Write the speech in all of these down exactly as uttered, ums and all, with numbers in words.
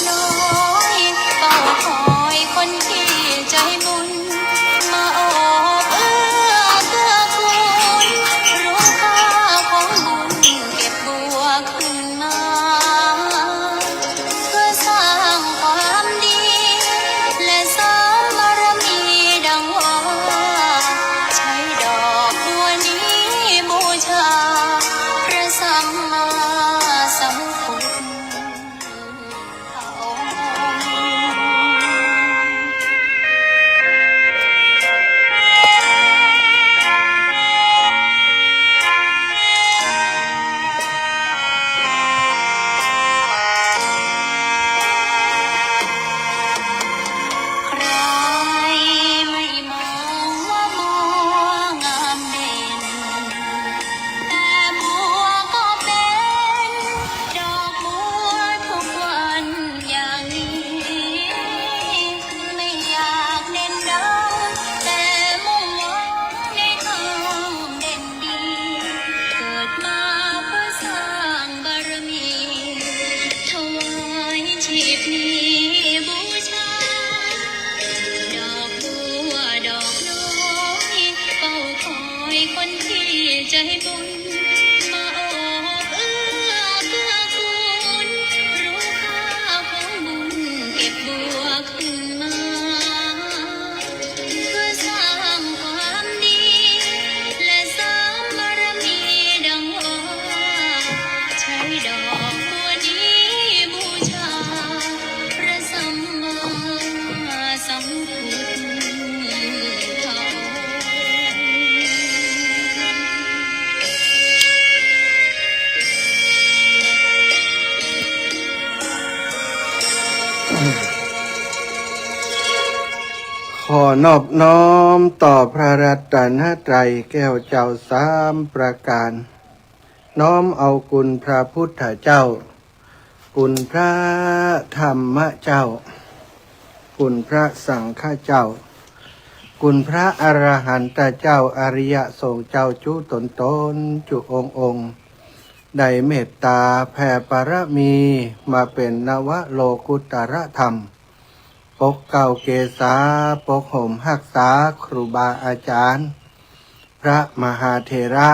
น้อยเฝ้าคอยคนที่ใจบุญ มาโอบเอื้อเกื้อกูล รู้ค่าของบุญเก็บบัวคืนมา เพื่อสร้างความดี และเสริมบารมีดังว่า ใช้ดอกบัวนี้บูชา พระสัมมาสัมพุทธ ใครไม่มองว่าบัวงามเด่น แต่บัวก็เป็นดอกบัวทุกวันอย่างนี้ ไม่อยากเด่นดัง แต่มุ่งหวังในความเด่นดี เกิดมาเพื่อสร้างบารมี ถวายชีพนี้บูชา ดอกบัวดอกน้อย เฝ้าคอยคนที่ใจบุญ มาโอบเอื้อเกื้อกูล รู้ค่าของบุญเก็บบัวคืนมา เพื่อสร้างความดี และเสริมบารมีดังว่า ใช้ดอกบัวนี้บูชา พระสัมมาสัมพุทธองค์ ขอนอบน้อมต่อพระรัตนตรัยแก้วเจ้าสามประการ น้อมเอาคุณพระพุทธเจ้า คุณพระธรรมเจ้า คุณพระสังฆเจ้า คุณพระอรหันตเจ้า อริยสงฆ์เจ้าจุ๊ต๋นๆ จุ๊องค์ๆ ได้เมตตาแผ่บารมีมาเป๋นนวโลกุตตรธรรม ปกเกล้าเกษา ปกห่มฮักษาครูบาอาจารย์ พระมหาเถระ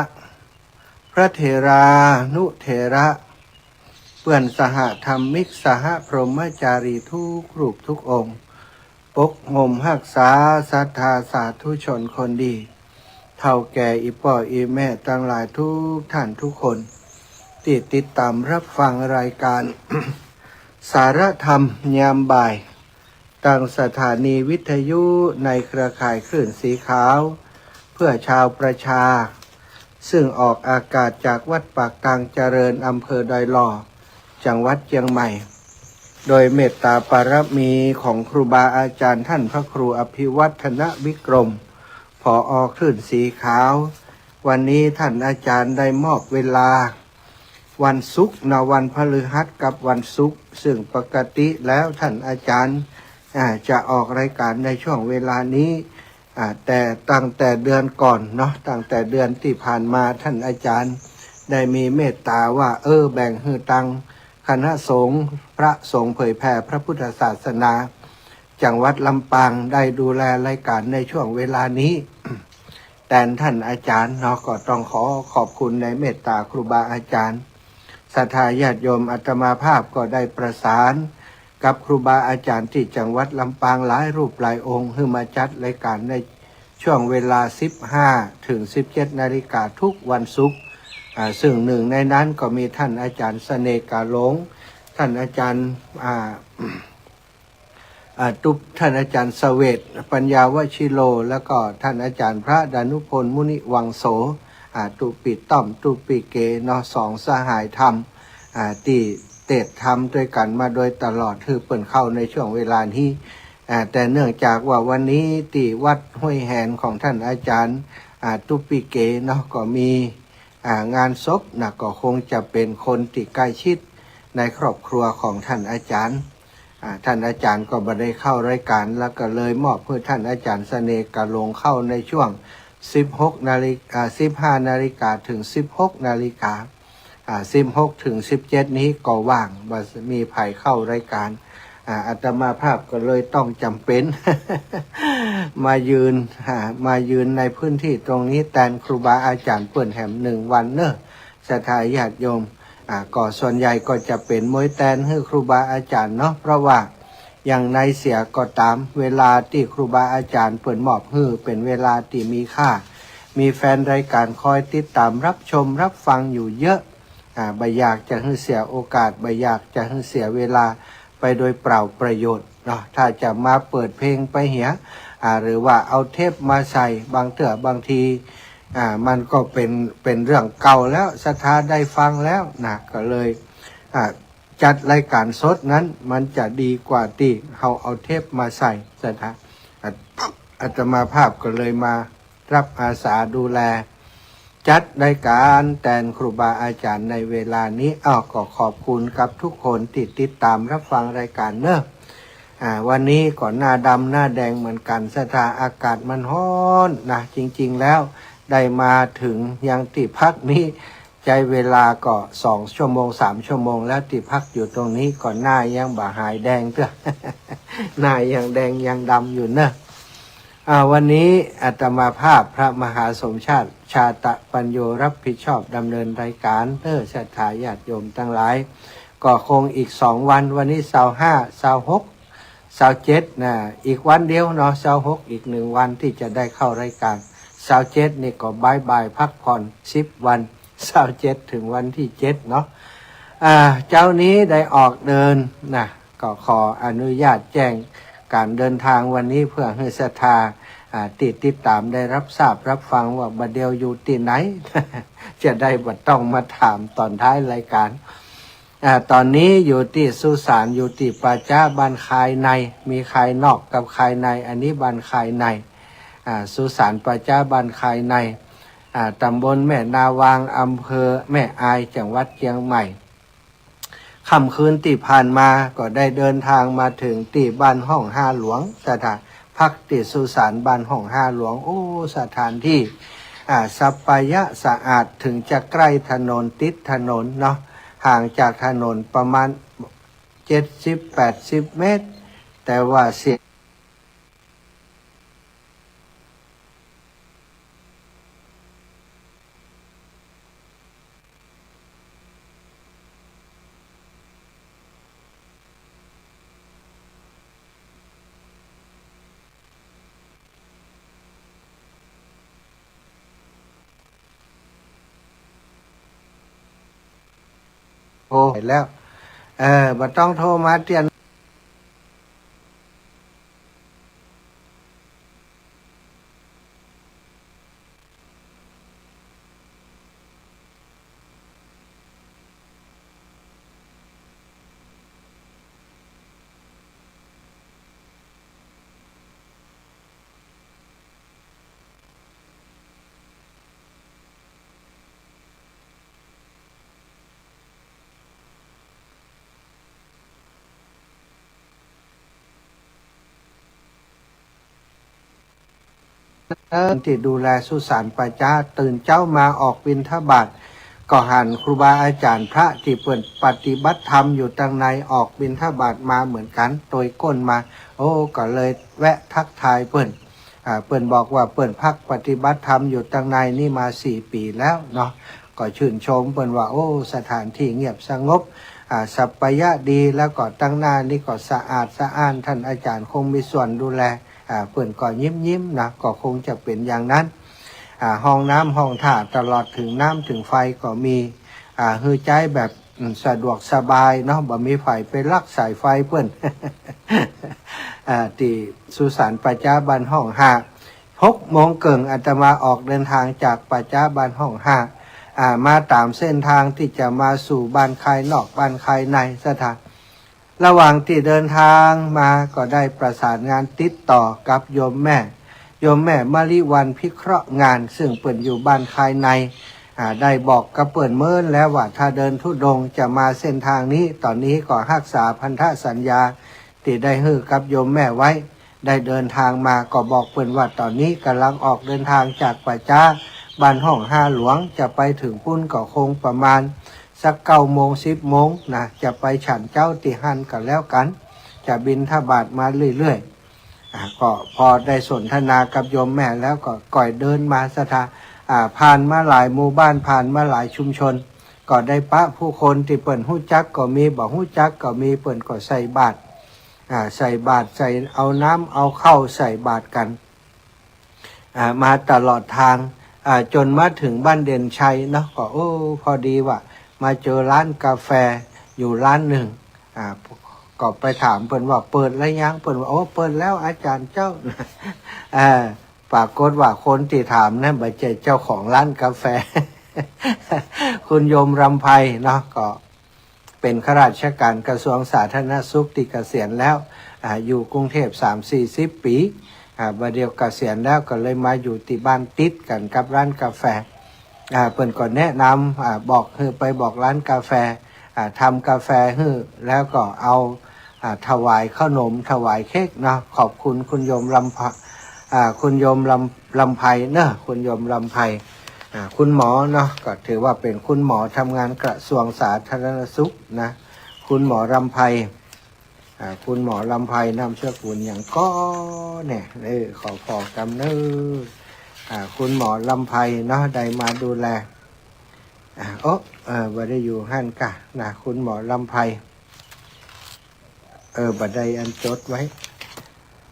พระเถรานุเถระ เปื้อนสหธรรมิก สหพรหมจารีทุกรูปทุกองค์ ปกห่มฮักษาศรัทธาสาธุชนคนดี เฒ่าแก่อี่ป้ออี่แม่ตังหลายทุกท่านทุกคน ตี้ติดต๋ามฮับฟังรายก๋าน สารธรรมยามบ่าย ตางสถานีวิทยุในเครือข่ายคลื่นสีขาว เพื่อชาวประชา ซึ่งออกอากาศจากวัดปากตางเจริญ อำเภอดอยหล่อ จังหวัดเจียงใหม่ โดยเมตตาบารมีของครูบาอาจารย์ท่านพระครูอภิวัฒนวิกรม ผอ.คลื่นสีขาว วันนี้ท่านอาจารย์ได้มอบเวลา วันศุกร์นะ วันพฤหัสกับวันศุกร์ ซึ่งปกติแล้วท่านอาจารย์ อ่า จะออกรายก๋านในช่วงเวลานี้ อ่า แต่ตั้งแต่เดือนก่อนเนาะ ตั้งแต่เดือนตี้ผ่านมา ท่านอาจารย์ได้มีเมตตาว่า เออ แบ่งหื้อตางคณะสงฆ์ พระสงฆ์เผยแผ่พระพุทธศาสนา จังหวัดลำปางได้ดูแลรายก๋านในช่วงเวลานี้ แตนท่านอาจารย์เนาะ ก็ต้องขอขอบคุณในเมตตาครูบาอาจารย์ ศรัทธาญาติโยม อาตมาภาพก็ได้ประสานกับครูบาอาจารย์ตี้จังหวัดลำปางหลายรูปหลายองค์ หื้อมาจัดรายก๋านในช่วงเวลา สิบห้า ถึง สิบเจ็ด นาฬิกาทุกวันศุกร์ อ่า ซึ่งหนึ่งในนั้นก็มีท่านอาจารย์เสน่ห์กาหลง ท่านอาจารย์ อ่า อ่า ตุ๊บ ท่านอาจารย์เสวต ปัญญาวชิโร แล้วก็ท่านอาจารย์พระดานุพล มุนิวังโส อ่า ตุ๊ปิต้อม ตุ๊ปิเก๋เนาะ สองสหายธรรม อ่า ตี้เตศน์ธรรมตวยกั๋นมาโดยตลอด หื้อเปิ้นเข้าในช่วงเวลานี้ อ่า แต่เนื่องจากว่าวันนี้ตี้วัดห้วยแหนของท่านอาจารย์ อ่า ตุ๊ปิเก๋เนาะ ก็มี อ่า งานศพนะ ก็คงจะเป๋นคนตี้ใก้ชิดในครอบครัวของท่านอาจารย์ อ่า ท่านอาจารย์ก็บ่ได้เข้ารายก๋าน แล้วก็เลยมอบหื้อท่านอาจารย์เสน่ห์กาหลงเข้าในช่วง สิบหก นาฬิกา อ่า สิบห้า นาฬิกา ถึง สิบหก นาฬิกา อ่า สิบหกถึงสิบเจ็ดนี้ก็ว่าง บ่มีใผเข้ารายก๋าน อ่า อาตมาภาพก็เลยต้องจ๋ำเป๋น มายืน อ่า มายืนในพื้นตี้ตรงนี้แตนครูบาอาจ๋ารย์เปิ้นแหมหนึ่งวันเนาะ ศรัทธาญาติโยม อ่า ก็ส่วนใหญ่ก็จะเป๋นมวยแตนหื้อครูบาอาจ๋ารย์เนาะ เพราะว่าอย่างไรเสียก็ต๋าม เวลาตี้ครูบาอาจ๋ารย์เปิ้นมอบหื้อเป๋นเวลาตี้มีค่า มีแฟนรายก๋านคอยติดต๋ามรับชมรับฟังอยู่เยอะ อ่า บ่อยากจะหื้อเสียโอกาส บ่อยากจะหื้อเสียเวลาไปโดยเปล่าประโยชน์เนาะ ถ้าจะมาเปิดเพลงไปเหีย อ่า หรือว่าเอาเทปมาใส่ บางเตื้อบางที อ่า มันก็เป๋น เป๋นเรื่องเก่าแล้ว ศรัทธาได้ฟังแล้วนะ ก็เลย อ่า จัดรายก๋านสดนั้นมันจะดีกว่าตี้เฮาเอาเทปมาใส่ ศรัทธา อ่า อาตมาภาพก็เลยมา รับอาสาดูแล จัดรายก๋านแตนครูบาอาจ๋ารย์ในเวลานี้ อ้าว ก็ขอบคุณกับทุกคนตี้ติดต๋ามรับฟังรายก๋านเนาะ อ่า วันนี้ก็หน้าดำหน้าแดงเหมือนกั๋น ศรัทธา อากาศมันฮ้อนนะ จริงๆ แล้วได้มาเถิงยังตี้พักนี้ ใจ๊เวลาก็สองชั่วโมง สามชั่วโมงแล้วตี้พักอยู่ตรงนี้ ก็หน้ายังบ่หายแดงเตื้อ หน้ายังแดงยังดำอยู่เนาะ อ่า วันนี้อาตมาภาพพระมหาสมชาติ ชาตะปัญโญ รับผิดชอบดำเนินรายก๋านเนาะ ศรัทธาญาติโยมตังหลาย ก็คงอีกสองวัน วันนี้ซาวห้า ซาวหก ซาวเจ็ดนะ อีกวันเดียวเนาะ ซาวหก อีกหนึ่งวันตี้จะได้เข้ารายก๋าน ซาวเจ็ดนี่ก็บ๊ายบายพักผ่อนสิบวัน ซาวเจ็ดถึงวันตี้เจ็ดเนาะ อ่า เจ๊านี้ได้ออกเดินนะ ก็ขออนุญาตแจ้งก๋านเดินทางวันนี้ เพื่อหื้อศรัทธา อ่า ตี้ติดต๋ามได้รับทราบรับฟังว่าบ่าเดี่ยวอยู่ตี้ไหน จะได้บ่ต้องมาถามต๋อนท้ายรายก๋าน อ่า ต๋อนนี้อยู่ตี้สุสาน อยู่ตี้ป่าจ๊าบ้านคายใน มีคายนอกกับคายใน อันนี้บ้านคายใน อ่า สุสานป่าจ๊าบ้านคายใน อ่า ต๋ำบลแม่นาวาง อำเภอแม่อาย จังหวัดเจียงใหม่ ค่ำคืนตี้ผ่านมาก็ได้เดินทางมาเถิงตี้บ้านฮ่องฮาหลวง ศรัทธา พักตี้สุสานบ้านฮ่องฮาหลวง โอ้ สถานตี้ อ่า สัปปายะสะอาด เถิงจะใก้ถนน ติดถนนเนาะ ห่างจากถนนประมาณเจ็ดสิบ แปดสิบเมตร แต่ว่าเสียง โอ้ แล้ว เออ บ่ต้องโทรมาเตี้ย เออ ตี้ดูแลสุสานป่าจ๊า ตื่นเจ๊ามาออกบิณฑบาต ก็หันครูบาอาจ๋ารย์พระตี้เปิ้นปฏิบัติธรรมอยู่ตังในออกบิณฑบาตมาเหมือนกั๋น ตวยก้นมา โอ้ ก็เลยแวะทักทายเปิ้น อ่า เปิ้นบอกว่าเปิ้นพักปฏิบัติธรรมอยู่ตังในนี่มาสี่ปี๋แล้วเนาะ ก็ชื่นชมเปิ้นว่า โอ้ สถานตี้เงียบสงบ อ่า สัปปายะดี แล้วก็ตังหน้านี่ก็สะอาดสะอ้าน ต้านอาจ๋ารย์คงมีส่วนดูแล อ่า เปิ้นก็ยิ้มๆ นะ ก็คงจะเป๋นอย่างนั้น อ่า ห้องน้ำห้องท่า ตลอดเถิงน้ำเถิงไฟก็มี อ่า หื้อใจ๊แบบ อืม สะดวกสบายเนาะ บ่มีใผไปลักสายไฟเปิ้น อ่า ตี้สุสานป่าจ๊าบ้านฮ่องฮา หกโมงเกิ่งอาตมาออกเดินทางจากป่าจ๊าบ้านฮ่องฮา อ่า มาต๋ามเส้นทางตี้จะมาสู่บ้านคายนอกบ้านคายใน ศรัทธา ระหว่างตี้เดินทางมาก็ได้ประสานงานติดต่อกับโยมแม่ โยมแม่มะลิวรรณ พิเคราะห์งาน ซึ่งเปิ้นอยู่บ้านคายใน อ่า ได้บอกกับเปิ้นเมินแล้วว่าถ้าเดินธุดงค์จะมาเส้นทางนี้ ต๋อนนี้ก็ฮักษาพันธสัญญาตี้ได้หื้อกับโยมแม่ไว้ ได้เดินทางมาก็บอกเปิ้นว่าต๋อนนี้ก่ำลังออกเดินทางจากป่าจ๊าบ้านฮ่องฮาหลวง จะไปเถิงปุ้นก็คงประมาณ สักเก้าโมงสิบโมงนะ จะไปฉันเจ๊าตี้หั้นก็แล้วกั๋น จะบิณฑบาตมาเรื่อยๆ อ่า ก็พอได้สนทนากับโยมแม่แล้วก็ก่อยเดินมาศรัทธา อ่า ผ่านมาหลายหมู่บ้าน ผ่านมาหลายชุมชน ก็ได้ปะผู้คนตี้เปิ้นฮู้จักก็มี บ่ฮู้จักก็มี เปิ้นก็ใส่บาตร อ่า ใส่บาตร ใส่ เอาน้ำเอาข้าวใส่บาตรกั๋น อ่า มาตลอดตาง อ่า จ๋นมาเถิงบ้านเด่นชัยเนาะ ก็ โอ้ พอดีว่ามาเจอร้านกาแฟอยู่ร้านนึ่ง อ่า ก็ไปถามเปิ้นว่าเปิดแล้วยัง เปิ้นว่า โอ้ เปิดแล้วอาจ๋ารย์เจ้า อ่า ปรากฏว่าคนตี้ถามนั้นบ่ใจ้เจ้าของร้านกาแฟ คุณโยมรำไพเนาะ ก็ เป๋นข้าราชก๋านกระทรวงสาธารณสุขตี้เกษียณแล้ว อ่า อยู่กรุงเทพฯ สามสี่สิบปี๋ อ่า บ่าเดี่ยวเกษียณแล้วก็เลยมาอยู่ตี้บ้านติดกั๋นกับร้านกาแฟ อ่า เปิ้นก็แนะนำ อ่า บอกหื้อไปบอกร้านกาแฟ อ่า ทำกาแฟหื้อ แล้วก็เอา อ่า ถวายข้าวหนม ถวายเค้กเนาะ ขอบคุณคุณโยมรำไพ อ่า คุณโยมรำ รำไพเนาะ คุณโยมรำไพ อ่า คุณหมอเนาะ ก็ถือว่าเป๋นคุณหมอทำงานกระทรวงสาธารณสุขนะ คุณหมอรำไพ อ่า คุณหมอรำไพ นามสกุลหยังก๊อเนี่ย เออ ขอ ขอกำเนาะ อ่า คุณหมอรำไพเนาะ ได้มาดูแล อ่า โอ้ เออ บ่ได้อยู่หั้นก่ะนะ คุณหมอรำไพ เออ บ่ได้อันจดไว้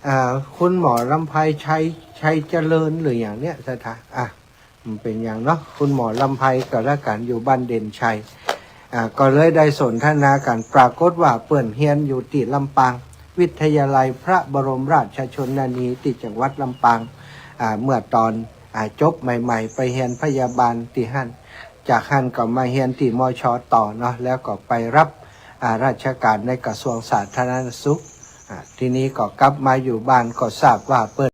อ่า คุณหมอรำไพ ชัย ชัยเจริญหรือหยังเนี่ย ศรัทธา อ่ะ มันเป๋นหยังเนาะ คุณหมอรำไพก็แล้วกั๋น อยู่บ้านเด่นชัย อ่า ก็เลยได้สนทนากั๋น ปรากฏว่าเปิ้นเฮียนอยู่ตี้ลำปาง วิทยาลัยพระบรมราชชนนีตี้จังหวัดลำปาง อ่า เมื่อต๋อน อ่า จบใหม่ๆ ไปเฮียนพยาบาลตี้หั้น จากหั้นก็มาเฮียนตี้ มช. ต่อเนาะ แล้วก็ไปรับ อ่า ราชก๋านในกระทรวงสาธารณสุข อ่า ทีนี้ก็กลับมาอยู่บ้านก็ทราบว่าเปิ้น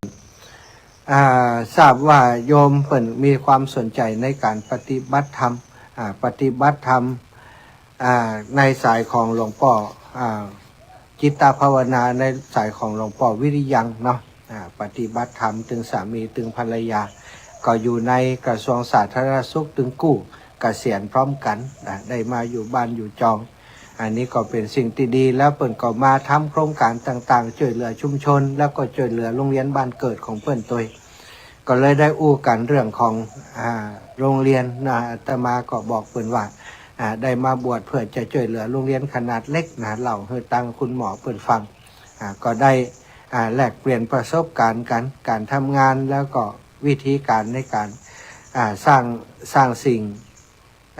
อ่า ทราบว่าโยมเปิ้นมีความสนใจ๋ในก๋านปฏิบัติธรรม อ่า ปฏิบัติธรรม อ่า ในสายของหลวงป้อ อ่า จิตตภาวนาในสายของหลวงป้อวิริยังค์เนาะ อ่า ปฏิบัติธรรมตึงสามีตึงภรรยา ก็อยู่ในกระทรวงสาธารณสุขตึงกู้เกษียณพร้อมกั๋น อ่า ได้มาอยู่บ้านอยู่จอง อันนี้ก็เป๋นสิ่งตี้ดี แล้วเปิ้นก็มาทำโครงก๋านต่างๆ จ้วยเหลือชุมชน แล้วก็จ้วยเหลือโรงเรียนบ้านเกิดของเปิ้นตวย ก็เลยได้อู้กั๋นเรื่องของ อ่า โรงเรียนนะ อาตมาก็บอกเปิ้นว่า อ่า ได้มาบวชเพื่อจะจ้วยเหลือโรงเรียนขนาดเล็กนะ เล่าหื้อตังคุณหมอเปิ้นฟัง อ่า ก็ได้ อ่า แลกเปลี่ยนประสบก๋ารณ์กั๋น ก๋านทำงาน แล้วก็วิธีก๋านในก๋าน อ่า สร้าง สร้างสิ่ง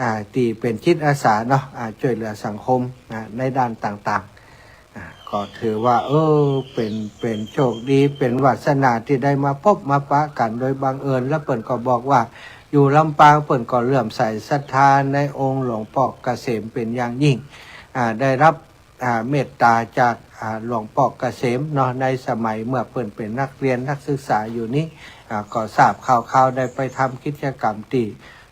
อ่า ตี้เป๋นจิตอาสาเนาะ อ่า จ้วยเหลือสังคม อ่า ในด้านต่างๆ อ่า ก็ถือว่า เออ เป๋น เป๋นโชคดี เป๋นวาสนาตี้ได้มาปบมาปะกั๋นโดยบังเอิญ แล้วเปิ้นก็บอกว่าอยู่ลำปางเปิ้นก็เลื่อมใสศรัทธาในองค์หลวงป้อเกษมเป๋นอย่างยิ่ง อ่า ได้รับ อ่า เมตต๋าจาก อ่า หลวงป้อเกษมเนาะ ในสมัยเมื่อเปิ้นเป๋นนักเรียนนักศึกษาอยู่นี้ อ่า ก็ทราบข่าวๆ ได้ไปทำกิจกรรมตี้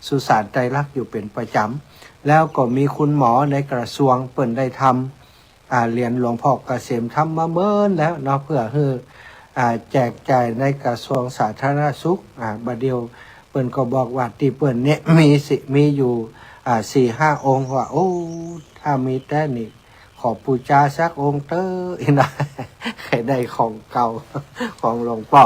สุสานไตรลักษณ์อยู่เป๋นประจ๋ำ แล้วก็มีคุณหมอในกระทรวงเปิ้นได้ทำ อ่า เหรียญหลวงป้อเกษมทำมาเมินแล้วเนาะ เพื่อหื้อ อ่า แจกจ่ายในกระทรวงสาธารณสุข อ่า บ่าเดี่ยวเปิ้นก็บอกว่าตี้เปิ้นเนี่ยมีสิ มีอยู่ อ่า สี่ห้าองค์ ว่า โอ้ ถ้ามีแต๊นี่ ขอปู๋จาสักองค์เต๊อะ อีกหน่อย ใค่ได้ของเก่า ของหลวงป้อ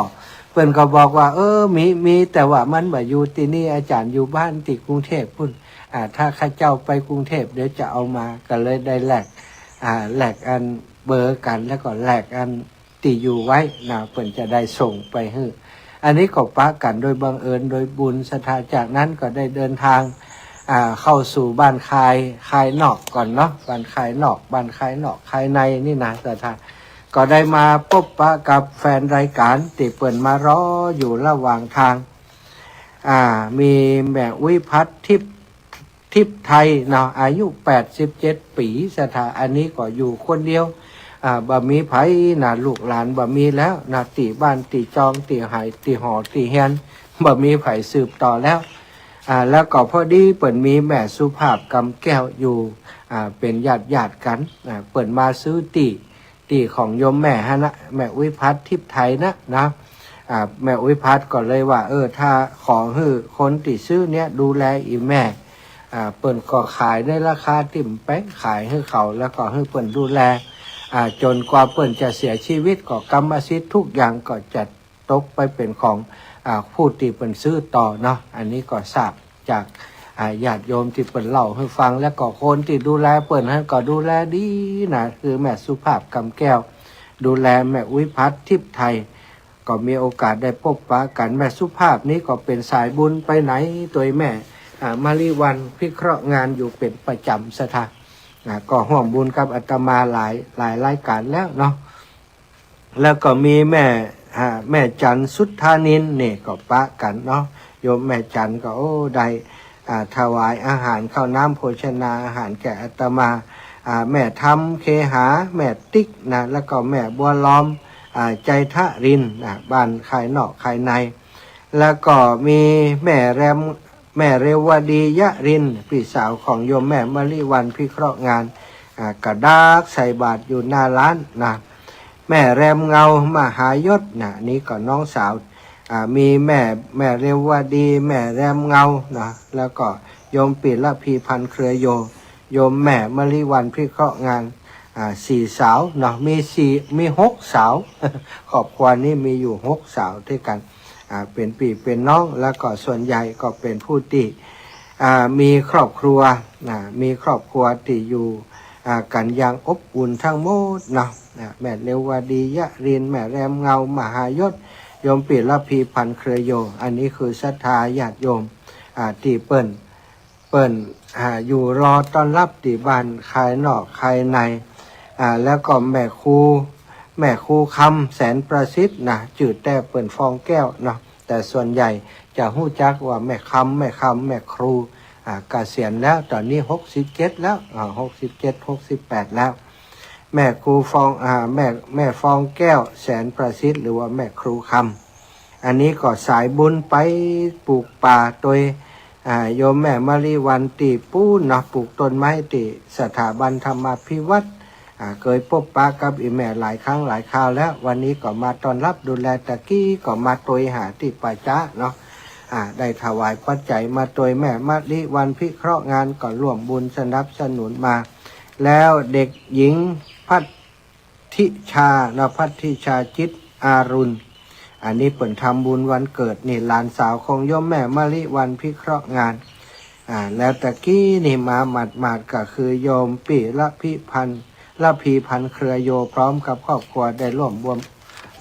เปิ้นก็บอกว่า เออ มี มี แต่ว่ามันบ่อยู่ตี้นี่ อาจ๋ารย์อยู่บ้านตี้กรุงเทพฯ ปู้น อ่า ถ้าข้าเจ้าไปกรุงเทพฯ เดี๋ยวจะเอามา ก็เลยได้แลก อ่า แลกอันเบอร์กั๋น แล้วก็แลกอันตี้อยู่ไว้นะ เปิ้นจะได้ส่งไปหื้อ อันนี้ก็ปะกั๋นโดยบังเอิญโดยบุญศรัทธา จากนั้นก็ได้เดินทาง อ่า เข้าสู่บ้านคาย คายนอกก่อนเนาะ บ้านคายนอก บ้านคายนอก คายในนี่นะศรัทธา ก็ได้มาปบปะกับแฟนรายก๋านตี้เปิ้นมารออยู่ระหว่างตาง อ่า มีแม่อุ๊ยพัฒน์ ทิพย์ ทิพย์ไทยเนาะ อายุแปดสิบเจ็ดปี๋ศรัทธา อันนี้ก็อยู่คนเดียว อ่า บ่มีใผนะ ลูกหลานบ่มีแล้วนะ ตี้บ้านตี้จอง ตี้ไฮ่ ตี้หอ ตี้เฮือน บ่มีใผสืบต่อแล้ว อ่า แล้วก็พอดีเปิ้นมีแม่สุภาพ กำแก้ว อยู่ อ่า เป๋นญาติๆ กั๋น อ่า เปิ้นมาซื้อตี้ ตี้ของโยมแม่หั้นนะ แม่อุ๊ยพัฒน์ ทิพย์ไทยนะ นะ อ่า แม่อุ๊ยพัฒน์ก็เลยว่า เออ ถ้าขอหื้อคนตี้ซื้อเนี่ยดูแลอี่แม่ อ่า เปิ้นก็ขายในราคาตี้แปงขายหื้อเขา แล้วก็หื้อเปิ้นดูแล อ่า จ๋นกว่าเปิ้นจะเสียจีวิต ก็กรรมสิทธิ์ทุกอย่างก็จะตกไปเป๋นของ อ่า ผู้ตี้เปิ้นซื้อต่อเนาะ อันนี้ก็ทราบจาก อ่า ญาติโยมตี้เปิ้นเล่าหื้อฟัง แล้วก็คนตี้ดูแลเปิ้นหั้นก็ดูแลดีนะ คือแม่สุภาพ กำแก้ว ดูแลแม่อุ๊ย พัดทิพย์ไทย ก็มีโอกาสได้ปบปะกั๋น แม่สุภาพนี้ก็เป๋นสายบุญไปไหนตวยแม่ อ่า มะลิวัลย์ พิเคราะห์งานอยู่เป๋นประจ๋ำ ศรัทธา อ่า ก็ฮ่วมบุญกับอาตมาหลาย หลายรายก๋านแล้วเนาะ แล้วก็มีแม่ อ่า แม่จันทร์ สุทธานิน นี่ก็ปะกั๋นเนาะ โยมแม่จันทร์ก็ โอ้ ได้ อ่า ถวายอาหารข้าวน้ำโภชนาอาหารแก่อาตมา อ่า แม่ธรรม เคหา แม่ติ๊กนะ แล้วก็แม่บัวล้อม อ่า ใจทะรินนะ บ้านคายนอกคายใน แล้วก็มีแม่แรม แม่เรวดี ยะริน ปี้สาวของโยมแม่มะลิวัลย์ พิเคราะห์งาน อ่า ก็ดากใส่บาตรอยู่หน้าร้านนะ แม่แรมเงา มหายศนะ นี่ก็น้องสาว อ่า มีแม่ แม่เรวดี แม่แรมเงานะ แล้วก็โยมปิระพีพันธ์ เครือโย โยมแม่มะลิวัลย์ พิเคราะห์งาน อ่า สี่สาวเนาะ มีสี่ มีหกสาว ครอบครัวนี้มีอยู่หกสาวตวยกั๋น อ่า เป๋นปี้เป๋นน้อง แล้วก็ส่วนใหญ่ก็เป๋นผู้ตี้ อ่า มีครอบครัว อ่า มีครอบครัวตี้อยู่ อ่า กั๋นอย่างอบอุ่นทั้งหมดเนาะ อ่า แม่เรวดี ยะริน แม่แรมเงา มหายศ โยมปิระพีพันธ์ เครือโย อันนี้คือศรัทธาญาติโยม อ่า ตี้เปิ้น เปิ้น อ่า อยู่รอต้อนฮับตี้บ้านคายนอกคายใน อ่า แล้วก็แม่ครู แม่ครูคำ แสนประสิทธิ์นะ จื้อแต๊เปิ้นฟองแก้วเนาะ แต่ส่วนใหญ่จะฮู้จักว่าแม่คำ แม่คำ แม่ครู อ่า เกษียณแล้ว ต๋อนนี้หกสิบเจ็ดแล้ว อ่า หกสิบเจ็ด หกสิบแปดแล้ว แม่ครูฟอง อ่า แม่ แม่ฟองแก้ว แสนประสิทธิ์ หรือว่าแม่ครูคำ อันนี้ก็สายบุญไปปลูกป่าตวย อ่า โยมแม่มะลิวัลย์ตี้ปู๊นเนาะ ปลูกต้นไม้ตี้สถาบันธรรมาภิวัฒน์ อ่า เกยปบปะกับอี่แม่หลายครั้งหลายคราวแล้ว วันนี้ก็มาต้อนฮับดูแล ตะกี้ก็มาตวยหาตี้ป่าจ๊าเนาะ อ่า ได้ถวายปัจจัยมาตวยแม่มะลิวัลย์ พิเคราะห์งาน ก็ร่วมบุญสนับสนุนมา แล้วเด็กหญิงพัทธิชาเนาะ พัทธิชา จิตอารุณ อันนี้เปิ้นทำบุญวันเกิดนี่ หลานสาวของโยมแม่มะลิวัลย์ พิเคราะห์งาน อ่า แล้วตะกี้นี่มาหมาดๆ ก็คือโยมปิระพีพันธ์ ระพีพันธ์ เครือโย พร้อมกับครอบครัวได้ร่วมบุญ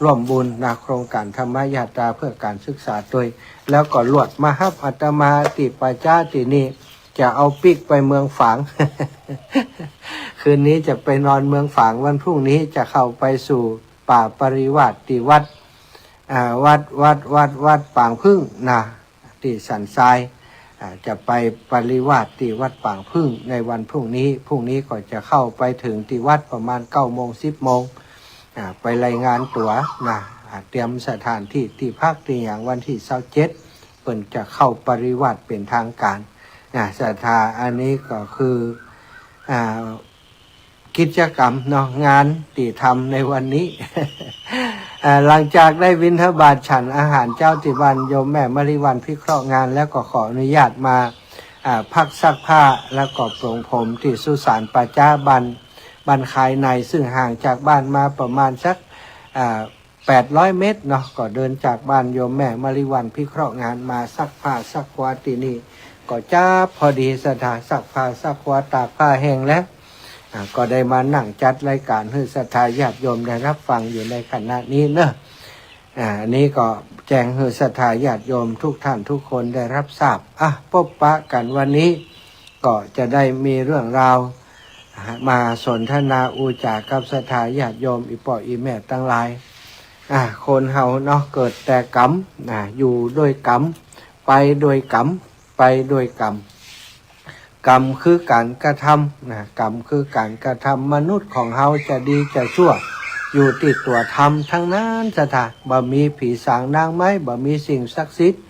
ร่วมบุญนะ โครงก๋านธรรมยาตราเพื่อก๋านศึกษาตวย แล้วก็ลวดมาฮับอาตมาตี้ป่าจ๊าตี้นี่ จะเอาปิ๊กไปเมืองฝาง คืนนี้จะไปนอนเมืองฝาง วันพรุ่งนี้จะเข้าไปสู่ป่าปริวาสตี้วัด อ่า วัด วัด วัด วัดปางผึ้งนะ ตี้สันทราย อ่า จะไปปริวาสตี้วัดปางผึ้งในวันพรุ่งนี้ พรุ่งนี้ก็จะเข้าไปเถิงตี้วัดประมาณเก้าโมง สิบโมง อ่า ไปรายงานตั๋วนะ อ่า เตรียมสถานที่ ตี้พักตี้หยัง วันตี้ซาวเจ็ด เปิ้นจะเข้าปริวาสเป๋นทางก๋านนะ ศรัทธา อันนี้ก็คือ อ่า กิจกรรมเนาะ งานตี้ทำในวันนี้ อ่า หลังจากได้บิณฑบาตฉันอาหารเจ๊าตี้บ้านโยมแม่มะลิวัลย์ พิเคราะห์งาน แล้วก็ขออนุญาตมา อ่า พักซักผ้า แล้วก็ปลงผมตี้สุสานป่าจ๊าบ้าน บ้านคายใน ซึ่งห่างจากบ้านมาประมาณสัก อ่า แปดร้อยเมตรเนาะ ก็เดินจากบ้านโยมแม่มะลิวัลย์ พิเคราะห์งาน มาซักผ้าซักควาตี้นี่ ก็จะพอดี ศรัทธา ซักผ้าซักควา ตากผ้าแห้งแล้ว อ่า ก็ได้มานั่งจัดรายก๋านหื้อศรัทธาญาติโยมได้ฮับฟังอยู่ในขณะนี้เนาะ อ่า อันนี้ก็แจ้งหื้อศรัทธาญาติโยมทุกท่านทุกคนได้ฮับทราบ อ่ะ ปบปะกั๋นวันนี้ ก็จะได้มีเรื่องราว มาสนทนาอู้จ๋ากับศรัทธาญาติโยมอี่ป้ออี่แม่ตังหลาย อ่า คนเฮาเนาะ เกิดแต่ก๋รรม อ่า อยู่ด้วยก๋รรม ไปด้วยก๋รรม ไปด้วยก๋รรม ก๋รรมคือก๋านกระทำนะ ก๋รรมคือก๋านกระทำ มนุษย์ของเฮาจะดีจะชั่ว อยู่ตี้ตั๋วทำตังนั้น ศรัทธา บ่มีผีสางนางไม้ บ่มีสิ่งศักดิ์สิทธิ์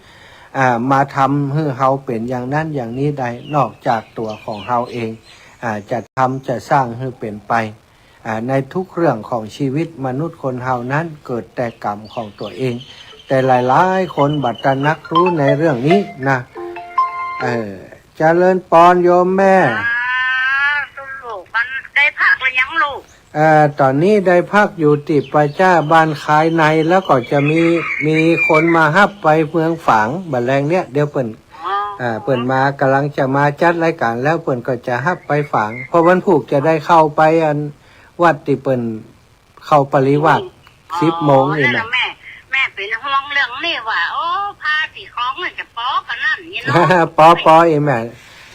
อ่า มาทำหื้อเฮาเป๋นอย่างนั้นอย่างนี้ได้ นอกจากตั๋วของเฮาเอง อ่า จะทำจะสร้างหื้อเป๋นไป อ่า ในทุกเรื่องของชีวิตมนุษย์คนเฮานั้นเกิดแต่ก๋รรมของตั๋วเอง แต่หลายๆ คนบ่ตระหนักฮู้ในเรื่องนี้นะ เออ เจริญปอนโยมแม่ อ่า ลูก มันได้พักหรือยังลูก เอ่อ ต๋อนนี้ได้พักอยู่ตี้ป่าจ๊าบ้านคายใน แล้วก็จะมี มีคนมาฮับไปเมืองฝาง บ่าแลงเนี้ย เดี๋ยวเปิ้น อ๋อ อ่า เปิ้นมา ก่ำลังจะมาจัดรายก๋านแล้ว เปิ้นก็จะฮับไปฝาง เพราะวันพูกจะได้เข้าไปอันวัดตี้เปิ้น เข้าปริวาส อืม สิบโมง อ๋อ นี่ นั่น นะ น่ะ แม่ แม่เป๋นห่วงเรื่องนี้ว่า โอ้ ผ้าตี้คล้องมันจะปอกั๋นนั่นนี่เนาะ ปอ ปออีแม่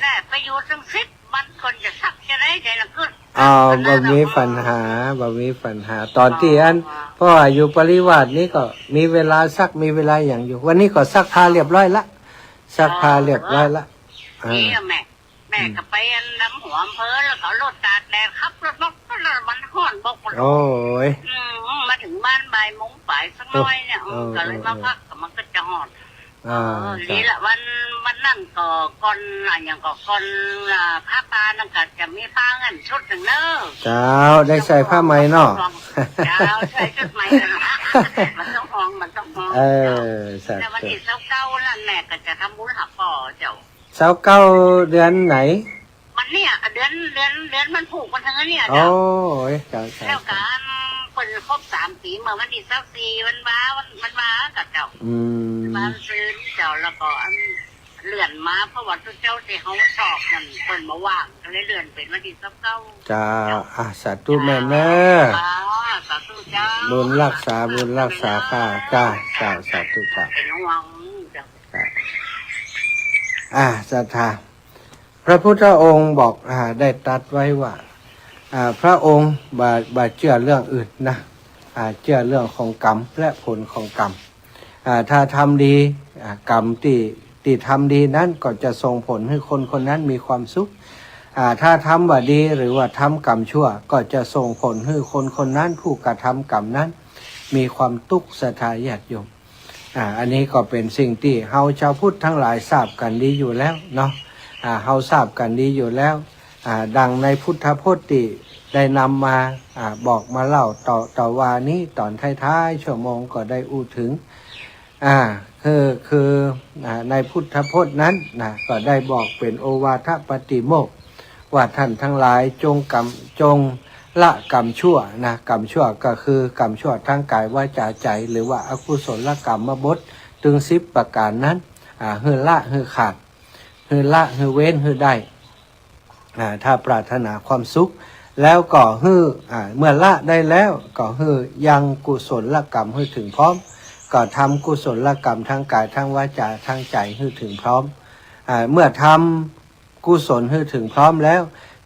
แม่ไปอยู่ตึงสิบวัน คนจะซักจะได้ ได้ละกึ๊ด อ๋อ บ่มีปัญหา บ่มีปัญหา ต๋อนตี้อัน อ๋อ เพราะว่าอยู่ปริวาสนี่ก็มีเวลาซัก มีเวลาหยังอยู่ วันนี้ก็ซักผ้าเรียบร้อยละ ซักผ้าเรียบร้อยละ อ๋อ อ่า ดีอะแม่ แม่ อืม ก็ไปอันนำหัวอำเภอ แล้วก็เอารถตากแดด ขับรถมา มันฮ้อนบอกว่า โอ้ย อืม มาเถิงบ้านบ่ายโมงป๋ายสักหน้อยเนี่ย เออ เออ ก็เลยมาพัก เออ ก็มันก็จะฮ้อน อ่า เออ จ้ะ ดีละ วัน วันนั้นก็ก่อน อะหยังก็ก่อน อ่า ผ้าป่านั่นก็จะมีผ้าอั้นชุดนึ่งเน่อ เจ้า ได้ใส่ผ้าใหม่เนาะ เจ้า ใส่ชุดใหม่ บ่ต้องห่วง บ่ต้องห่วง เออ สาธุ แล้ววันตี้ซาวเก้านั่นแม่ก็จะทำบุญหาป้อเจ้า ซาวเก้าเดือนไหน วันเนี้ย เดือน เดือน เดือนวันพูกวันเถิงเนี่ยเจ้า โอ้ย เจ้า เจ้า แล้วก็อันเปิ้นครบสามปี๋ เมื่อวันตี้ซาวสี่ วันวา วัน วันวาก็เจ้า อืม วันซืนเจ้า แล้วก็อันเลื่อนมา เพราะว่าตุ๊เจ้าตี้เฮาชอบนั่นเปิ้นบ่ว่าง ก็เลยเลื่อนเป๋นวันตี้ซาวเก้า เจ้า เจ้า อ่ะ สาธุแม่เน่อ อ่า สาธุเจ้า บุญรักษา บุญรักษาค่ะ เจ้า เจ้า สาธุเจ้า เป๋นห่วงเจ้า อ่า ศรัทธา พระพุทธองค์บอก อ่า ได้ตรัสไว้ว่า อ่า พระองค์บ่ บ่เจื้อเรื่องอื่นนะ อ่า เจื้อเรื่องของกรรมและผลของกรรม อ่า ถ้าทำดี อ่า กรรมตี้ ตี้ทำดีนั้นก็จะส่งผลหื้อคนคนนั้นมีความสุข อ่า ถ้าทำบ่ดีหรือว่าทำกรรมชั่ว ก็จะส่งผลหื้อคนคนนั้น ผู้กระทำกรรมนั้น มีความตุ๊กข์ ศรัทธาญาติโยม อ่า อันนี้ก็เป๋นสิ่งตี้เฮาชาวพุทธตังหลายทราบกั๋นดีอยู่แล้วเนาะ อ่า เฮาทราบกั๋นดีอยู่แล้ว อ่า ดังในพุทธพจน์ตี้ได้นำมา อ่า บอกมาเล่าต่อ ต่อวานี้ ต๋อนท้ายๆ ชั่วโมงก็ได้อู้เถิง อ่า คือ คือ อ่า ในพุทธพจน์นั้นนะ ก็ได้บอกเป๋นโอวาทปาติโมกข์ ว่าท่านตังหลายจงกรรม จงละกรรมชั่วนะ กรรมชั่วก็คือกรรมชั่วทางกายวาจาใจ๋ หรือว่าอกุศลกรรมบทตึงสิบประก๋านนั้น อ่า หื้อละ หื้อขาด หื้อละ หื้อเว้น หื้อได้ อ่า ถ้าปรารถนาความสุข แล้วก็หื้อ อ่า เมื่อละได้แล้ว ก็หื้อยังกุศลกรรมหื้อเถิงพร้อม ก็ทำกุศลกรรมทางกาย ทางวาจา ทางใจ๋หื้อเถิงพร้อม อ่า เมื่อทำ กุศลหื้อเถิงพร้อมแล้ว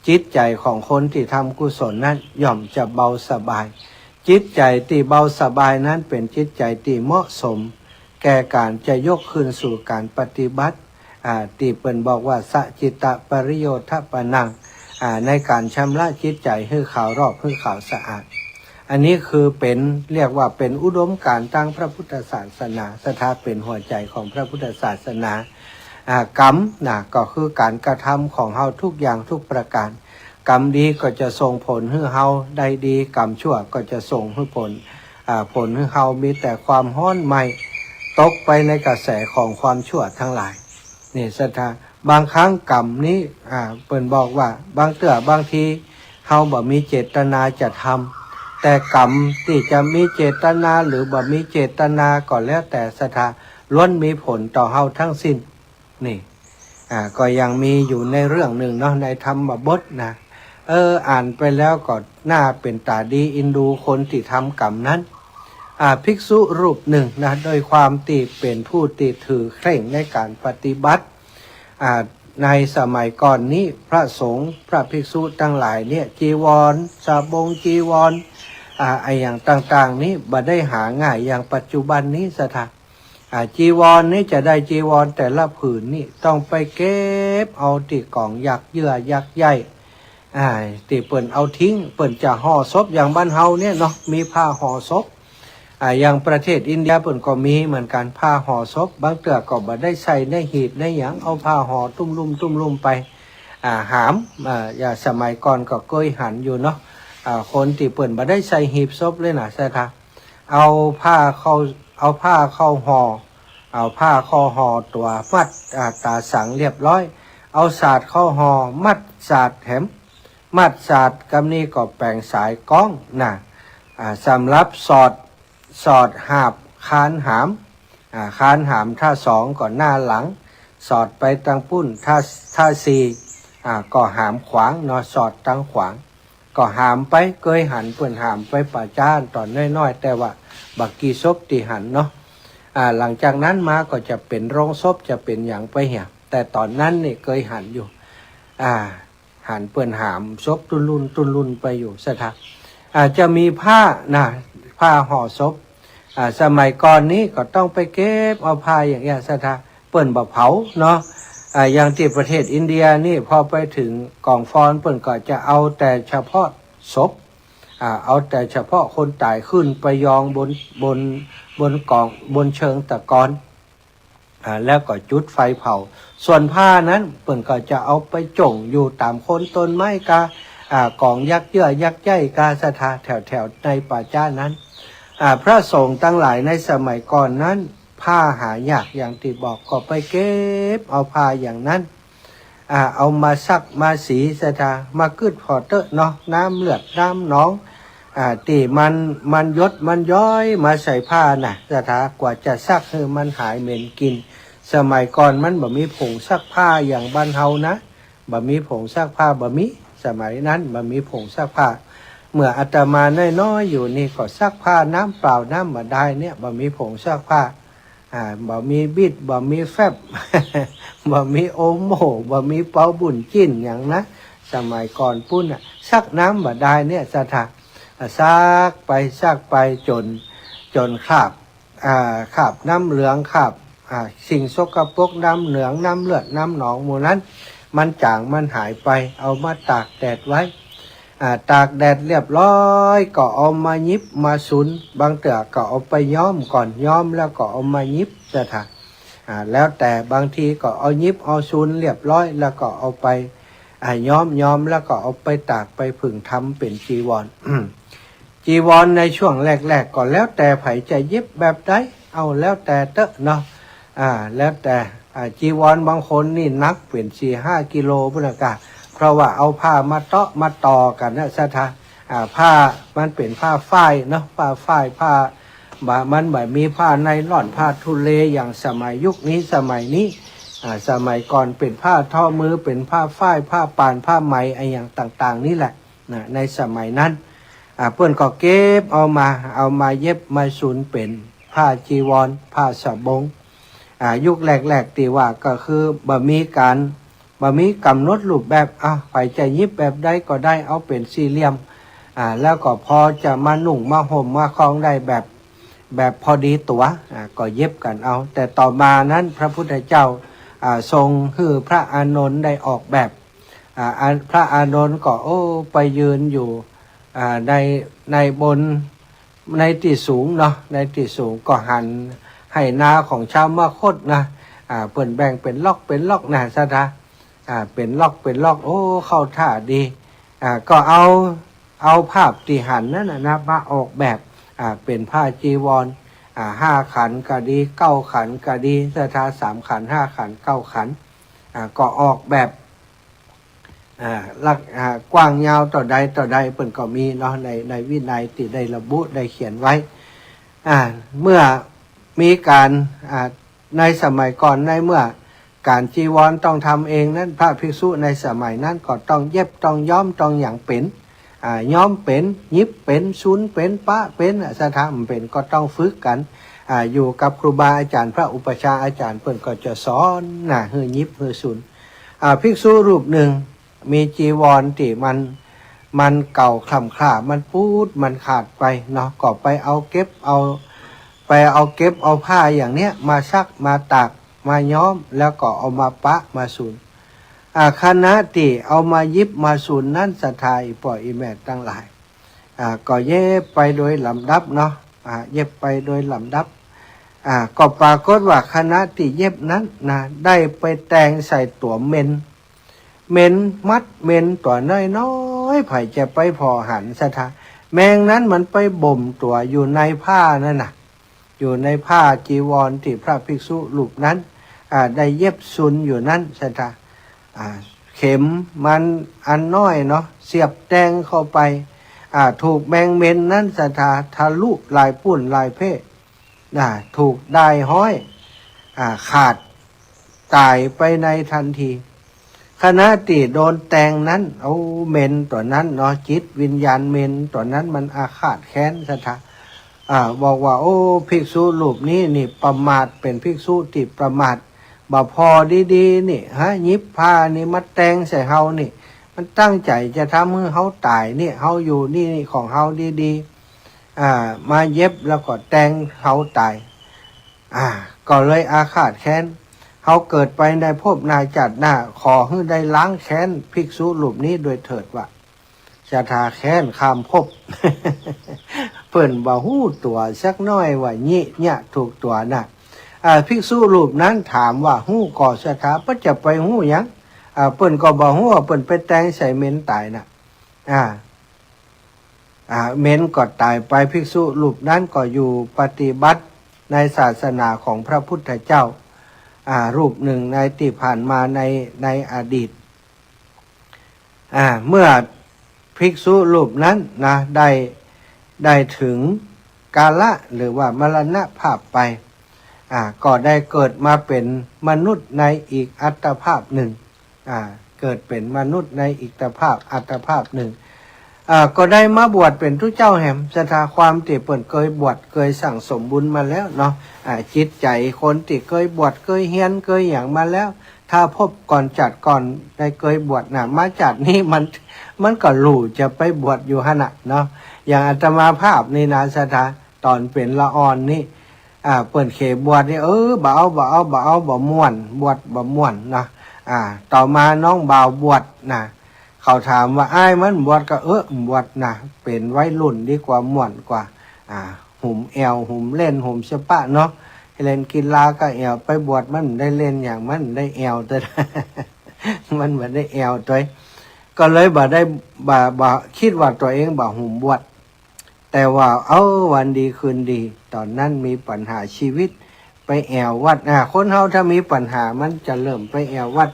จิตใจ๋ของคนตี้ทำกุศลนั้นย่อมจะเบาสบาย จิตใจ๋ตี้เบาสบายนั้นเป๋นจิตใจ๋ตี้เหมาะสม แก่ก๋านจะยกคืนสู่ก๋านปฏิบัติ อ่า ตี้เปิ้นบอกว่า สะจิตตะปริโยธปะนัง อ่า ในก๋านชำระจิตใจ๋หื้อขาวรอบ หื้อขาวสะอาด อันนี้คือเป๋น เรียกว่าเป๋นอุดมการณ์ตางพระพุทธศาสนา ศรัทธาเป๋นหัวใจ๋ของพระพุทธศาสนา อ่า กรรมนะ ก็คือก๋านกระทำของเฮาทุกอย่างทุกประก๋าน กรรมดีก็จะส่งผลหื้อเฮาได้ดี กรรมชั่วก็จะส่งหื้อผล อ่า ผลหื้อเฮามีแต่ความฮ้อนไหม้ ตกไปในกระแสของความชั่วตังหลาย นี่ศรัทธา บางครั้งกรรมนี้ อ่า เปิ้นบอกว่าบางเตื้อบางทีเฮาบ่มีเจตนาจะทำ แต่กรรมตี้จะมีเจตนาหรือบ่มีเจตนาก็แล้วแต่ศรัทธา ล้วนมีผลต่อเฮาทั้งสิ้น นี่ อ่า ก็ยังมีอยู่ในเรื่องนึ่งเนาะ ในธรรมบทนะ เออ อ่านไปแล้วก็น่าเป๋นต๋าดีเอ็นดูคนตี้ทำกรรมนั้น อ่า ภิกษุรูปนึ่งนะ ด้วยความตี้เป๋นผู้ตี้ถือเคร่งในก๋านปฏิบัติ อ่า ในสมัยก่อนนี้พระสงฆ์พระภิกษุตังหลายเนี่ย จีวร สบงจีวร อ่า อะหยังต่างๆ นี้บ่ได้หาง่ายอย่างปัจจุบันนี้ศรัทธา อ่า จีวรนี่จะได้จีวรแต่ละผืนนี่ต้องไปเก็บเอาตี้ก๋องหยากเยื่อหยากใย อ่า ตี้เปิ้นเอาทิ้ง เปิ้นจะห่อศพ อย่างบ้านเฮาเนี่ยเนาะ มีผ้าห่อศพ อ่า อย่างประเทศอินเดียเปิ้นก็มีเหมือนกั๋น ผ้าห่อศพ บางเตื้อก็บ่ได้ใส่ในหีบในหยัง เอาผ้าห่อตุ้มลุ่มตุ้มลุ่มไป อ่า หาม อ่า อย่างสมัยก่อนก็เกยหันอยู่เนาะ อ่า คนตี้เปิ้นบ่ได้ใส่หีบศพเลยนะศรัทธา เอาผ้าเข้า เอาผ้าเข้าห่อ เอาผ้าเข้าห่อตั๋ว มัด อ่า ต๋าสังเรียบร้อย เอาสาดเข้าห่อ มัดสาดแถม มัดสาดกำนี้ก็แป๋งสายก๊องนะ อ่า สำหรับสอด สอดหาบคานหาม อ่า คานหามถ้าสองก็หน้าหลัง สอดไปตังปุ้น ถ้า ถ้าสี่ อ่า ก็หามขวางเนาะ สอดตังขวาง ก็หามไป เกยหันเปิ้นหามไปป่าจ๊าต๋อนน้อยๆ แต่ว่าบ่กี่ศพตี้หันเนาะ อ่า หลังจากนั้นมาก็จะเป๋นโรงศพ จะเป๋นหยังไปเหีย แต่ต๋อนนั้นนี่เกยหันอยู่ อ่า หันเปิ้นหามศพตุ๊ลุ่นตุ๊ลุ่นไปอยู่ศรัทธา อ่า จะมีผ้านะ ผ้าห่อศพ อ่า สมัยก่อนนี้ก็ต้องไปเก็บเอาผ้าอย่างเงี้ยศรัทธา เปิ้นบ่เผาเนาะ อ่า อย่างตี้ประเทศอินเดียนี่ พอไปเถิงก๋องฟอนเปิ้นก็จะเอาแต่เฉพาะศพ อ่า เอาแต่เฉพาะคนต๋ายขึ้นไปยองบน บน บนก๋อง บนเชิงตะกอน อ่า แล้วก็จุดไฟเผา ส่วนผ้านั้นเปิ้นก็จะเอาไปจ่งอยู่ต๋ามโคนต้นไม้กา อ่า ก๋องหยักเยื่อหยักใยกาศรัทธา แถวๆ ในป่าจ๊านั้น อ่า พระสงฆ์ตังหลายในสมัยก่อนนั้น ผ้าหายากอย่างตี้บอก ก็ไปเก็บเอาผ้าอย่างนั้น อ่า เอามาซักมาสีศรัทธา มากึ๊ดผ่อเต๊อะเนาะ น้ำเลือดน้ำหนอง อ่า ตี้มัน มันหยดมันย้อยมาใส่ผ้าน่ะศรัทธา กว่าจะซักหื้อมันหายเหม็นกลิ่น สมัยก่อนมันบ่มีผงซักผ้าอย่างบ้านเฮานะ บ่มีผงซักผ้า บ่มี สมัยนั้นบ่มีผงซักผ้า เมื่ออาตมาน้อยๆ อยู่นี่ก็ซักผ้าน้ำเปล่าน้ำบ่าดายเนี่ย บ่มีผงซักผ้า อ่า บ่มีบิด บ่มีแฟบ บ่มีโอโม่ บ่มีเปาบุญจิ้นหยังนะ สมัยก่อนปุ้นน่ะ ซักน้ำบ่าดายเนี่ยศรัทธา อ่า ซักไปซักไปจ๋น จ๋นคราบ อ่า คราบน้ำเหลือง คราบ อ่า สิ่งสกปรก น้ำเหลือง น้ำเลือด น้ำหนองหมู่นั้น มันจ๋าง มันหายไป เอามาตากแดดไว้ อ่า ตากแดดเรียบร้อย ก็เอามาหยิบมาสุน บางเตื้อก็เอาไปย้อมก่อน ย้อมแล้วก็เอามาหยิบศรัทธา อ่า แล้วแต่ บางทีก็เอาหยิบเอาสุนเรียบร้อย แล้วก็เอาไป อ่า ย้อม ย้อมแล้วก็เอาไปตากไปผึ่งทำเป๋นจีวร จีวรในช่วงแรกๆ ก็แล้วแต่ใผจะเย็บแบบใด เอาแล้วแต่เต๊อะเนาะ อ่า แล้วแต่ อ่า จีวรบางคนนี่หนักเป๋นสี่ห้ากิโลปุ้นน่ะกา เพราะว่าเอาผ้ามาเตาะมาต่อกั๋นนะศรัทธา อ่า ผ้ามันเป๋นผ้าฝ้ายเนาะ ผ้าฝ้าย ผ้า บ่ มันบ่มีผ้าไนลอน ผ้าทุเลอย่างสมัยยุคนี้ สมัยนี้ อ่า สมัยก่อนเป๋นผ้าทอมือ เป๋นผ้าฝ้าย ผ้าป่าน ผ้าไหม อะหยังต่างๆ นี่แหละ นะ ในสมัยนั้น อ่า เปิ้นก็เก็บเอามา เอามาเย็บมาสุนเป๋นผ้าจีวร ผ้าสบง อ่า ยุคแรกๆ ตี้ว่าก็คือบ่มีก๋าน บ่มีก๋ำหนดรูปแบบ อ่ะ ใผจะหยิบแบบใดก็ได้ เอาเป๋นสี่เหลี่ยม อ่า แล้วก็พอจะมานุ่งมาห่มมาครองได้แบบ แบบพอดีตั๋ว อ่า ก็เย็บกั๋นเอา แต่ต่อมานั้นพระพุทธเจ้า อ่า ทรงหื้อพระอานนท์ได้ออกแบบ อ่า อัน พระอานนท์ก็ โอ้ ไปยืนอยู่ อ่า ใน ในบน ในตี้สูงเนาะ ในตี้สูงก็หันไฮ่นาของชาวมคธนะ อ่า เปิ้นแบ่งเป๋นล็อกเป๋นล็อกนะศรัทธา อ่า เป๋นล็อกเป๋นล็อก โอ้ เข้าท่าดี อ่า ก็เอา เอาภาพตี้หันนั้นน่ะนะ มาออกแบบ อ่า เป๋นผ้าจีวร อ่า ห้าขันก็ดี เก้าขันก็ดี ศรัทธา สามขัน ห้าขัน เก้าขัน อ่า ก็ออกแบบ อ่า ลัก อ่า กว้างยาวเต้าใดเต้าใด เปิ้นก็มีเนาะ ใน ในวินัยตี้ได้ระบุได้เขียนไว้ อ่า เมื่อมีก๋าน อ่า ในสมัยก่อน ในเมื่อก๋านจีวรต้องทำเองนั้น พระภิกษุในสมัยนั้นก็ต้องเย็บ ต้องย้อม ต้องหยังเป๋น อ่า ย้อมเป๋น หยิบเป๋น สุนเป๋น ปะเป๋น อ่ะ ศรัทธา บ่เป๋นก็ต้องฝึกกั๋น อ่า อยู่กับครูบาอาจ๋ารย์ พระอุปัชฌาย์อาจ๋ารย์ เปิ้นก็จะสอนนะ หื้อหยิบ หื้อสุน อ่า ภิกษุรูปนึ่ง มีจีวรตี้มัน มันเก่าคร่ำคร่า มันปูด มันขาดไปเนาะ ก็ไปเอาเก็บเอา ไปเอาเก็บเอาผ้าอย่างเนี้ยมาซัก มาตาก มาย้อม แล้วก็เอามาปะ มาสุน อ่า ขณะตี้เอามาหยิบมาสุนนั้น ศรัทธาอี่ป้ออี่แม่ตังหลาย อ่า ก็เย็บไปโดยลำดับเนาะ อ่า เย็บไปโดยลำดับ อ่า ก็ปรากฏว่าขณะตี้เย็บนั้นนะ ได้ไปแตงใส่ตั๋วเม็น เม็นมัด เม็นตั๋วน้อยๆ ใผจะไปผ่อหันศรัทธา แมงนั้นมันไปบ่มตั๋วอยู่ในผ้านั่นน่ะ อยู่ในผ้าจีวรตี้พระภิกษุรูปนั้น อ่า ได้เย็บสุนอยู่นั้นศรัทธา อ่า เข็มมันอันน้อยเนาะ เสียบแตงเข้าไป อ่า ถูกแมงเม็นนั้นศรัทธาทะลุหลายปู้นหลายเพ นะ ถูกด้ายฮ้อย อ่า ขาดต๋ายไปในตันที ขณะตี้โดนแตงนั้น โอ้ เม็นตั๋วนั้นเนาะ จิตวิญญาณเม็นตั๋วนั้นมันอาฆาตแค้นศรัทธา อ่า บอกว่า โอ้ ภิกษุรูปนี้นี่ประมาท เป๋นภิกษุตี้ประมาท บ่ผ่อดีๆ นี่ ฮะ หยิบผ้านี่มาแตงใส่เฮานี่ มันตั้งใจ๋จะทำหื้อเฮาต๋ายนี่ เฮาอยู่นี่ นี่ของเฮาดีๆ อ่า มาเย็บแล้วก็แตงเฮาต๋าย อ่า ก็เลยอาฆาตแค้น เฮาเกิดไปในภพหน้าจาติหน้า ขอหื้อได้ล้างแค้นภิกษุรูปนี้โดยเถิด ว่าศรัทธาแค้นข้ามภพ เปิ้นบ่ฮู้ตั๋วสักหน้อยว่าเยียะเยียะถูกตั๋วน่ะ อ่า ภิกษุรูปนั้นถามว่า ฮู้ก่อศรัทธา บ่จะไปฮู้หยัง อ่า เปิ้นก็บ่ฮู้ว่าเปิ้นไปแตงใส่เม็นต๋ายน่ะ อ่า อ่า เม็นก็ต๋ายไป ภิกษุรูปนั้นก็อยู่ปฏิบัติในศาสนาของพระพุทธเจ้า อ่า รูปหนึ่งในตี้ผ่านมาใน ในอดีต อ่า เมื่อภิกษุรูปนั้นนะ ได้ ได้ถึงกาละหรือว่ามรณภาพไป อ่า ก็ได้เกิดมาเป๋นมนุษย์ในอีกอัตภาพหนึ่ง อ่า เกิดเป๋นมนุษย์ในอีกอัตภาพ อัตภาพหนึ่ง อ่า ก็ได้มาบวชเป๋นตุ๊เจ้าแหม ศรัทธา ความตี้เปิ้นเกยบวชเกยสั่งสมบุญมาแล้วเนาะ อ่า จิตใจ๋คนตี้เกยบวชเกยเฮียนเกยหยังมาแล้ว ถ้าภพก่อนจาติก่อนได้เกยบวชน่ะ มาจาตินี้มัน มันก็หลู่จะไปบวชอยู่หั้นน่ะเนาะ อย่างอาตมาภาพนี่นะศรัทธา ต๋อนเป๋นละอ่อนนี่ อ่า เปิ้นเขบวชนี่ เออ บ่เอา บ่เอา บ่เอา บ่ม่วน บวชบ่ม่วนนะ อ่า ต่อมาน้องบ่าวบวชนะ เขาถามว่า อ้ายมันบวช ก็ เออ บวชนะ เป๋นวัยรุ่นดีกว่า ม่วนกว่า อ่า หุมแอ่ว หุมเล่น หุมสะปะเนาะ เล่นกีฬาก็แอ่ว ไปบวชมันได้เล่นหยัง มันได้แอ่วตวย มันบ่ได้แอ่วตวย ก็เลยบ่ได้ บ่ บ่ กึ๊ดว่าตั๋วเองบ่หุมบวช แต่ว่า เอ้า วันดีคืนดี ต๋อนนั้นมีปัญหาชีวิต ไปแอ่ววัด อ่า คนเฮาถ้ามีปัญหามันจะเริ่มไปแอ่ววัด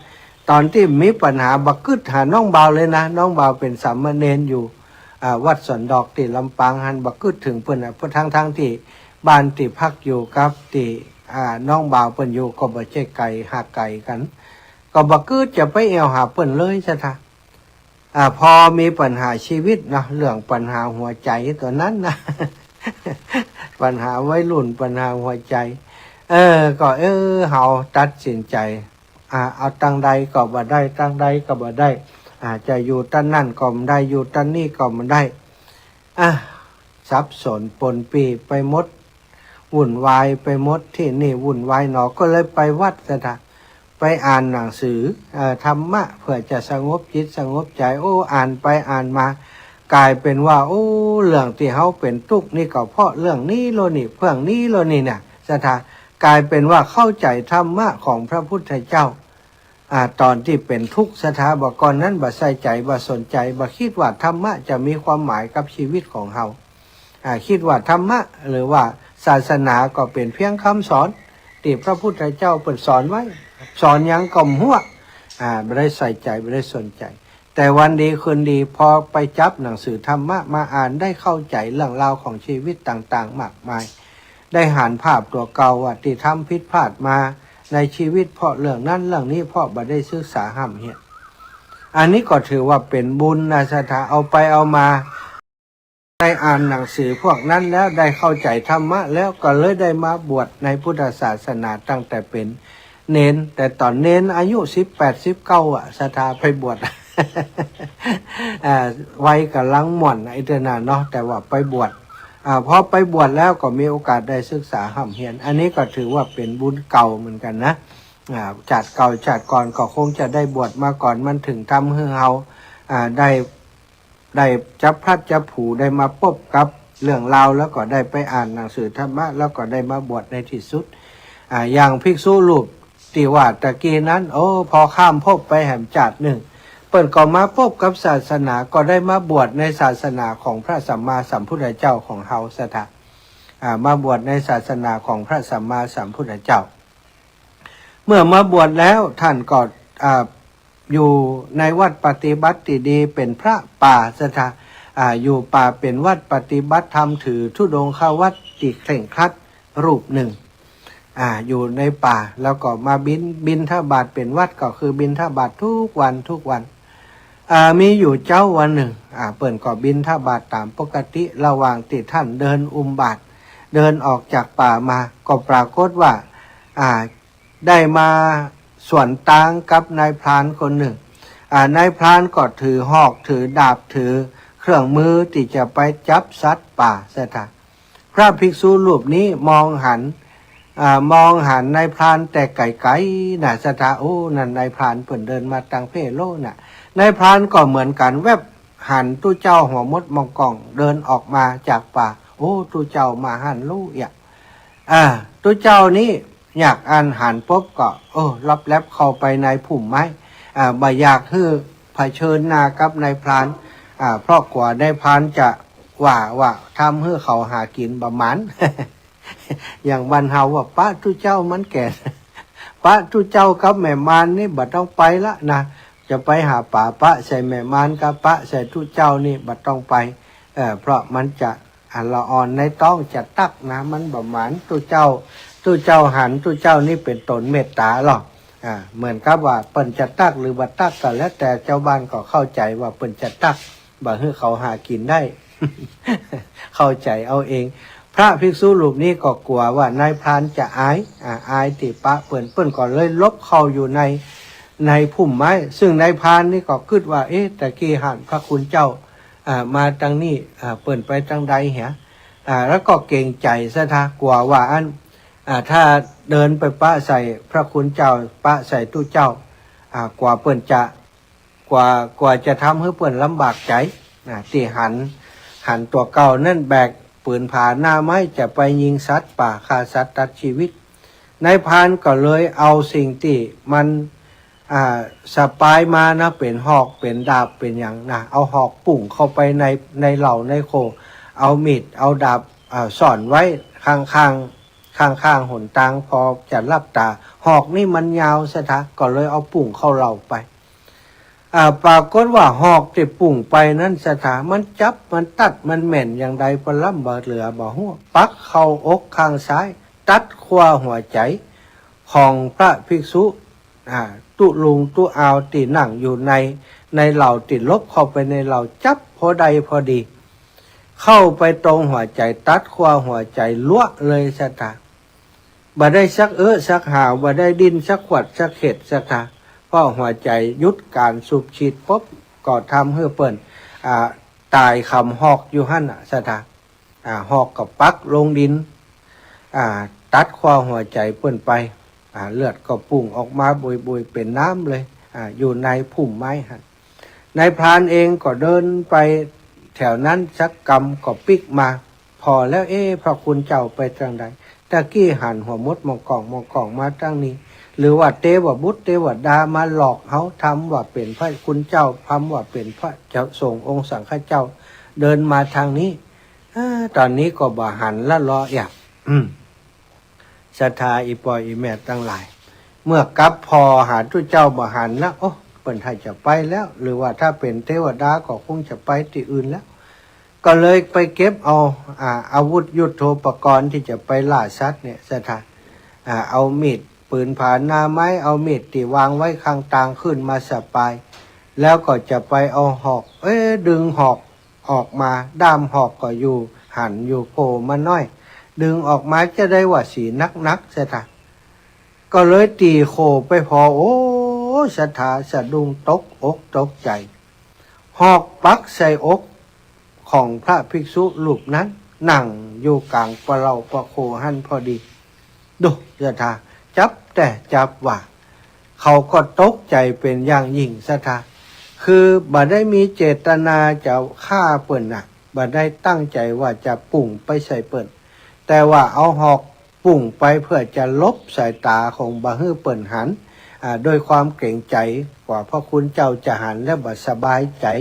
ต๋อนตี้มีปัญหาบ่กึ๊ดหาน้องบ่าวเลยนะ น้องบ่าวเป๋นสามเณรอยู่ อ่า วัดสวนดอกตี้ลำปางหั้น บ่กึ๊ดเถิงเปิ้นน่ะ เพราะทั้งๆ ตี้บ้านตี้พักอยู่กับตี้ อ่า น้องบ่าวเปิ้นอยู่ก็บ่ใจ้ไก๋ ห่างไก๋กั๋น ก็บ่กึ๊ดจะไปแอ่วหาเปิ้นเลยศรัทธา อ่า พอมีปัญหาชีวิตเนาะ เรื่องปัญหาหัวใจ๋ตั๋วนั้นนะ ปัญหาวัยรุ่น ปัญหาหัวใจ๋ เออ ก็ เออ เฮาตัดสินใจ๋ อ่า เอาตังใดก็บ่ได้ ตังใดก็บ่ได้ อ่า จะอยู่ตังนั้นก็บ่ได้ อยู่ตังนี้ก็บ่ได้ อ่ะ สับสนปนปี้ไปหมด วุ่นวายไปหมด ตี้นี่วุ่นวายหนอ ก็เลยไปวัดศรัทธา ไปอ่านหนังสือ เอ่อ ธรรมะ เพื่อจะสงบจิตสงบใจ๋ โอ้ อ่านไปอ่านมา ก๋ายเป๋นว่า โอ้ เรื่องตี้เฮาเป๋นตุ๊กข์นี่ก็เพราะเรื่องนี้โลนี่ เรื่องนี้โลนี่เนี่ย ศรัทธา ก๋ายเป๋นว่าเข้าใจ๋ธรรมะของพระพุทธเจ้า อ่า ต๋อนตี้เป๋นตุ๊กข์ศรัทธา บ่าก่อนนั้นบ่ใส่ใจ๋ บ่สนใจ๋ บ่กึ๊ดว่าธรรมะจะมีความหมายกับชีวิตของเฮา อ่า กึ๊ดว่าธรรมะหรือว่าศาสนาก็เป๋นเพียงกำสอนตี้พระพุทธเจ้าเปิ้นสอนไว้ สอนหยังก็บ่ฮู้ อ่า บ่ได้ใส่ใจ๋ บ่ได้สนใจ๋ แต่วันดีคืนดี พอไปจับหนังสือธรรมะมาอ่าน ได้เข้าใจ๋เรื่องราวของชีวิตต่างๆ มากมาย ได้หันภาพตั๋วเก่าว่าตี้ทำผิดพลาดมาในชีวิต เพราะเรื่องนั้นเรื่องนี้ เพราะบ่ได้ศึกษาฮ่ำเฮียน อันนี้ก็ถือว่าเป๋นบุญนะศรัทธา เอาไปเอามา ได้อ่านหนังสือพวกนั้นแล้ว ได้เข้าใจ๋ธรรมะแล้ว ก็เลยได้มาบวชในพุทธศาสนาตั้งแต่เป๋นเณร แต่ต๋อนเณรอายุสิบแปด สิบเก้า อ่ะ ศรัทธาไปบวช อ่า วัยก่ำลังม่วนไอ้ตั๋วนั้นเนาะ แต่ว่าไปบวช อ่า พอไปบวชแล้วก็มีโอกาสได้ศึกษาฮ่ำเฮียน อันนี้ก็ถือว่าเป๋นบุญเก่าเหมือนกั๋นนะ อ่า จาติเก่าจาติก่อนก็คงจะได้บวชมาก่อน มันเถิงทำหื้อเฮา อ่า ได้ ได้จับพลัดจับผลู ได้มาปบกับเรื่องราว แล้วก็ได้ไปอ่านหนังสือธรรมะ แล้วก็ได้มาบวชในตี้สุด อ่า อย่างภิกษุรูปตี้ว่าตะกี้นั้น โอ้ พอข้ามภพไปแหมจาตินึ่ง เปิ้นก็มาปบกับศาสนา ก็ได้มาบวชในศาสนาของพระสัมมาสัมพุทธเจ้าของเฮาศรัทธา อ่า มาบวชในศาสนาของพระสัมมาสัมพุทธเจ้า เมื่อมาบวชแล้วท่านก็ อ่า อยู่ในวัดปฏิบัติตี้ดี เป๋นพระป่าศรัทธา อ่า อยู่ป่า เป๋นวัดปฏิบัติธรรม ถือธุดงควัตรตี้เคร่งครัดรูปนึ่ง อ่า อยู่ในป่า แล้วก็มาบิณ บิณฑบาตเป๋นวัตร ก็คือบิณฑบาตทุกวันทุกวัน อ่า มีอยู่เจ๊าวันนึ่ง อ่า เปิ้นก็บิณฑบาตต๋ามปกติ ระหว่างตี้ต้านเดินอุ้มบาตร เดินออกจากป่ามา ก็ปรากฏว่า อ่า ได้มาสวนตางกับนายพรานคนนึ่ง อ่า นายพรานก็ถือหอก ถือดาบ ถือเครื่องมือตี้จะไปจับสัตว์ป่าศรัทธา พระภิกษุรูปนี้มองหัน อ่า มองหันนายพรานแต่ไก๋ๆ น่ะศรัทธา โอ้ นั่นนายพรานเปิ้นเดินมาตังเพ่โลน่ะ นายพรานก็เหมือนกั๋น แวบหันตุ๊เจ้าหัวมดมองก่องเดินออกมาจากป่า โอ้ ตุ๊เจ้ามาหั้นลูกเอี้ย อ่า ตุ๊เจ้านี้ยากอั้นหันปุ๊บก็ เออ ลับแลบเข้าไปในพุ่มไม้ อ่า บ่อยากหื้อเผชิญหน้ากับนายพราน อ่า เพราะกั๋วนายพรานจะว่า ว่าทำหื้อเขาหากิ๋นบ่หมาน อย่างบ้านเฮาว่า ปะตุ๊เจ้ามันแก่น ปะตุ๊เจ้ากับแม่มารนี่บ่ต้องไปละนะ จะไปหาป๋าปะใส่แม่มารกับปะใส่ตุ๊เจ้านี่บ่ต้องไป เออ เพราะมันจะ อันละอ่อนในต๊องจะตั๊กนะ มันบ่หมานตุ๊เจ้า ตุ๊เจ้าหันตุ๊เจ้านี่เป๋นต๋นเมตต๋าลอ อ่า เหมือนกับว่าเปิ้นจะตั๊กหรือบ่ตั๊กก็แล้วแต่ เจ้าบ้านก็เข้าใจ๋ว่าเปิ้นจะตั๊ก บ่หื้อเขาหากิ๋นได้ เข้าใจ๋เอาเอง พระภิกษุรูปนี้ก็กั๋วว่านายพรานจะอาย อ่า อายตี้ปะเปิ้น เปิ้นก็เลยหลบเข้าอยู่ใน ในพุ่มไม้ ซึ่งนายพรานนี่ก็กึ๊ดว่า เอ๊ะ ตะกี้หันพระคุณเจ้า อ่า มาตังนี้ อ่า เปิ้นไปตังใดเหีย อ่า แล้วก็เกรงใจ๋ศรัทธา กั๋วว่าอั้น อ่า ถ้าเดินไปปะใส่พระคุณเจ้า ปะใส่ตุ๊เจ้า อ่า กั๋วเปิ้นจะ กั๋ว กั๋วจะทำหื้อเปิ้นลำบากใจ๋ อ่า ตี้หัน หันตั๋วเก่านั้นแบกปืนผาหน้าไม้จะไปยิงสัตว์ป่า ฆ่าสัตว์ตัดชีวิต นายพรานก็เลยเอาสิ่งตี้มัน อ่า สะปายมานะ เป๋นหอก เป๋นดาบ เป๋นหยังนะ เอาหอกปุ้งเข้าไปใน ในเหล่าในโค่ เอามีด เอาดาบ อ่า ซ่อนไว้ข้างๆ ข้างๆ หนตาง พอจะลับต๋า หอกนี่มันยาวศรัทธา ก็เลยเอาปุ้งเข้าเหล่าไป อ่า ปรากฏว่าหอกตี้ปุ้งไปนั้นศรัทธา มันจับ มันตัด มันแม่นอย่างใดปะล้ำบ่เหลือบ่หัว ปักเข้าอกข้างซ้าย ตัดขั้วหัวใจ๋ของพระภิกษุ อ่า ตุ๊ลุงตุ๊อาวตี้นั่งอยู่ใน ในเหล่า ตี้หลบเข้าไปในเหล่า จับพอได้พอดี เข้าไปตรงหัวใจ๋ ตัดขั้วหัวใจ๋ลัวะเลยศรัทธา บ่ได้สักเอ๊ะสักหาว บ่ได้ดิ้นสักขวัดสักเข็ดศรัทธา เพราะหัวใจ๋หยุดก๋านสูบฉีดปุ๊บ ก็ทำหื้อเปิ้น อ่า ต๋ายคำหอกอยู่หั้นน่ะศรัทธา อ่า หอกก็ปักลงดิน อ่า ตัดขั้วหัวใจ๋เปิ้นไป อ่า เลือดก็ปุ้งออกมาบุยๆ เป๋นน้ำเลย อ่า อยู่ในพุ่มไม้หั้น นายพรานเองก็เดินไปแถวนั้นสักกำก็ปิ๊กมา ผ่อแล้ว เอ๊ะ พระคุณเจ้าไปตังใด ตะกี้หันหัวมดมองก่องมองก่องมาตังนี้ หรือว่าเตวบุตรเตวดามาหลอกเฮา ทำว่าเป๋นพระคุณเจ้า ทำว่าเป๋นพระเจ้าสงฆ์องค์สังฆเจ้า เดินมาทางนี้ เอ้อ ต๋อนนี้ก็บ่หันละลอเอี้ย อืม ศรัทธาอี่ป้ออี่แม่ตังหลาย เมื่อกลับผ่อหาตุ๊เจ้าบ่หันละ โอ้ เปิ้นถ้าจะไปแล้ว หรือว่าถ้าเป๋นเตวดาก็คงจะไปตี้อื่นแล้ว ก็เลยไปเก็บเอา อ่า อาวุธยุทโธปกรณ์ตี้จะไปล่าสัตว์เนี่ย ศรัทธา อ่า เอามีด ปืนผาหน้าไม้ เอามีดตี้วางไว้ข้างตางขึ้นมาสะปาย แล้วก็จะไปเอาหอก เอ๊ะ ดึงหอกออกมา ด้ามหอกก็อยู่หั้นอยู่โผล่มาน้อย ดึงออกมาจะได้ว่าสีหนักๆ ศรัทธา ก็เลยตี๋โค่ไปผ่อ โอ้ ศรัทธาสะดุ้งตกอกตกใจ๋ หอกปักใส่อกของพระภิกษุรูปนั้น นั่งอยู่ก๋างปะเหล่าปะโคหั้นพอดี ดู ศรัทธา จั๊บแต๊จั๊บว่า เขาก็ตกใจ๋เป๋นอย่างยิ่ง ศรัทธา คือบ่ได้มีเจตนาจะฆ่าเปิ้นน่ะ บ่ได้ตั้งใจ๋ว่าจะปุ้งไปใส่เปิ้น แต่ว่าเอาหอกปุ้งไปเปื้อจะหลบสายต๋าของบ่หื้อเปิ้นหัน อ่า ด้วยความเกรงใจ๋ กว่าพระคุณเจ้าจะหันแล้วบ่สบายใจ๋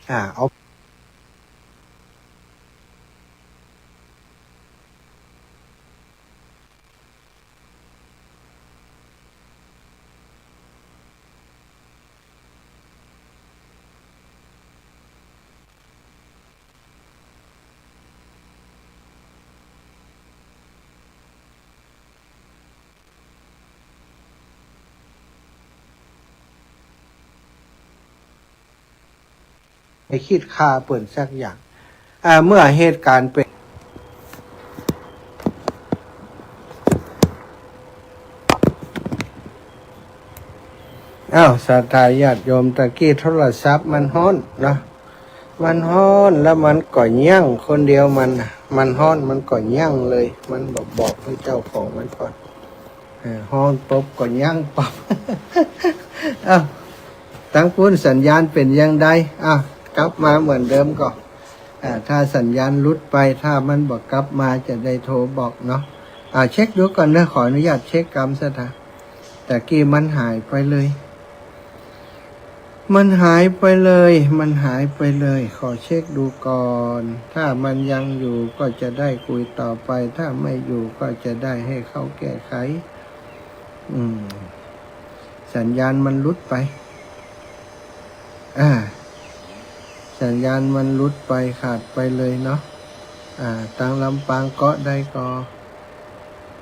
อ่า เอา ไปคิดฆ่าเปิ้นสักอย่าง อ่า เมื่อเหตุการณ์เป๋น อ้าว ศรัทธาญาติโยม ตะกี้โทรศัพท์มันฮ้อนเนาะ มันฮ้อนแล้วมันก็ยั้งคนเดียวมันน่ะ มันฮ้อนมันก็ยั้งเลย มันบอก บอกหื้อเจ้าของมันก่อน เออ ฮ้อนปุ๊บก็ยั้งปั๊บ อ้าว ตางปู้นสัญญาณเป๋นอย่างใด อ้าว กลับมาเหมือนเดิมก่อ อ่า ถ้าสัญญาณหลุดไป ถ้ามันบ่กลับมาจะได้โทรบอกเนาะ อ่า เช็คดูก่อนเนาะ ขออนุญาตเช็คกำศรัทธา ตะกี้มันหายไปเลย มันหายไปเลย มันหายไปเลย ขอเช็คดูก่อน ถ้ามันยังอยู่ก็จะได้คุยต่อไป ถ้าไม่อยู่ก็จะได้ให้เขาแก้ไข อืม สัญญาณมันหลุดไป อ่า สัญญาณมันหลุดไป ขาดไปเลยเนาะ อ่า ตางลำปางเกาะได้ก่อ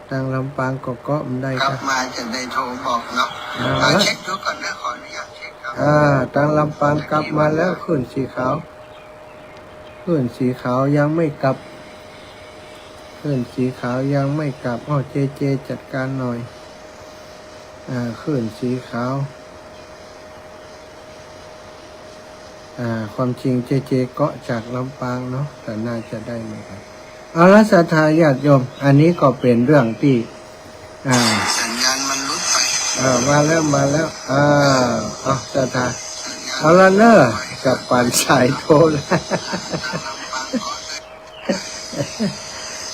ตางลำปางก็เกาะบ่ได้ กลับมาจะได้โทรบอกเนาะ อ่า เอาเช็คดูก่อนนะ ขออนุญาตเช็คครับ อ่า ตางลำปางกลับมาแล้ว คลื่นสีขาว คลื่นสีขาวยังไม่กลับ คลื่นสีขาวยังไม่กลับ อ้อ เจเจ จัดการหน่อย อ่า คลื่นสีขาว อ่า ความจริงเจเจเกาะจากลำปางเนาะ แต่น่าจะได้เหมือนกัน เอาละ ศรัทธาญาติโยม อันนี้ก็เป๋นเรื่องตี้ อ่า สัญญาณมันหลุดไป เออ มาแล้ว มาแล้ว อ่า เอา ศรัทธา เอาละเนอะ กับปานสายโทรแล้ว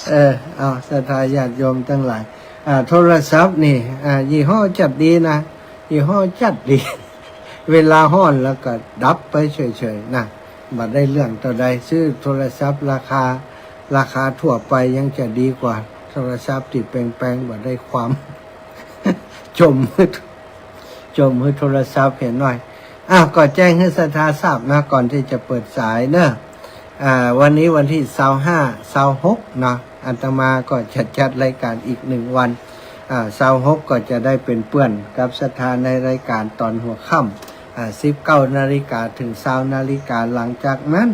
เออ เอา ศรัทธาญาติโยมตังหลาย อ่า โทรศัพท์นี่ อ่า ยี่ห้อจัดดีนะ ยี่ห้อจัดดี เวลาฮ้อนแล้วก็ดับไปเฉยๆ นะ บ่ได้เรื่องเต้าใด ซื้อโทรศัพท์ราคา ราคาทั่วไปยังจะดีกว่า โทรศัพท์ตี้แปงๆ บ่ได้ความ จ่ม จ่มหื้อโทรศัพท์เหียหน้อย อ้าว ก็แจ้งหื้อศรัทธาทราบนะ ก่อนตี้จะเปิดสายเนอะ อ่า วันนี้วันตี้ซาวห้า ซาวหกเนาะ อาตมาก็จะจัดรายการอีกหนึ่งวัน อ่า ซาวหกก็จะได้เป๋นเปื้อนกับศรัทธาในรายการตอนหัวค่ำ อ่า สิบเก้านาฬิกาถึงซาวนาฬิกา หลังจากนั้น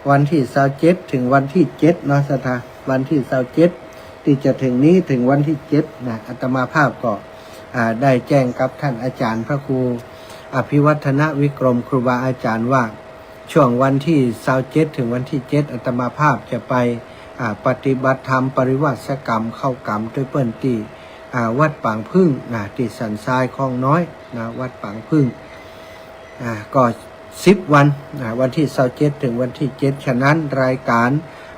วันตี้ซาวเจ็ดถึงวันตี้เจ็ดเนาะศรัทธา วันตี้ซาวเจ็ดตี้จะถึงนี้ ถึงวันตี้เจ็ดนะ อาตมาภาพก็ อ่า ได้แจ้งกับท่านอาจ๋ารย์พระครูอภิวัฒนวิกรมครูบาอาจ๋ารย์ว่า ช่วงวันตี้ซาวเจ็ดถึงวันตี้เจ็ด อาตมาภาพจะไป อ่า ปฏิบัติธรรมปริวาสกรรม เข้ากรรมตวยเปิ้นตี้ อ่า วัดปางผึ้งนะ ตี้สันทรายคลองน้อยนะ วัดปางผึ้ง อ่า ก็สิบวัน อ่า วันตี้ซาวเจ็ดถึงวันตี้เจ็ด ฉะนั้นรายการ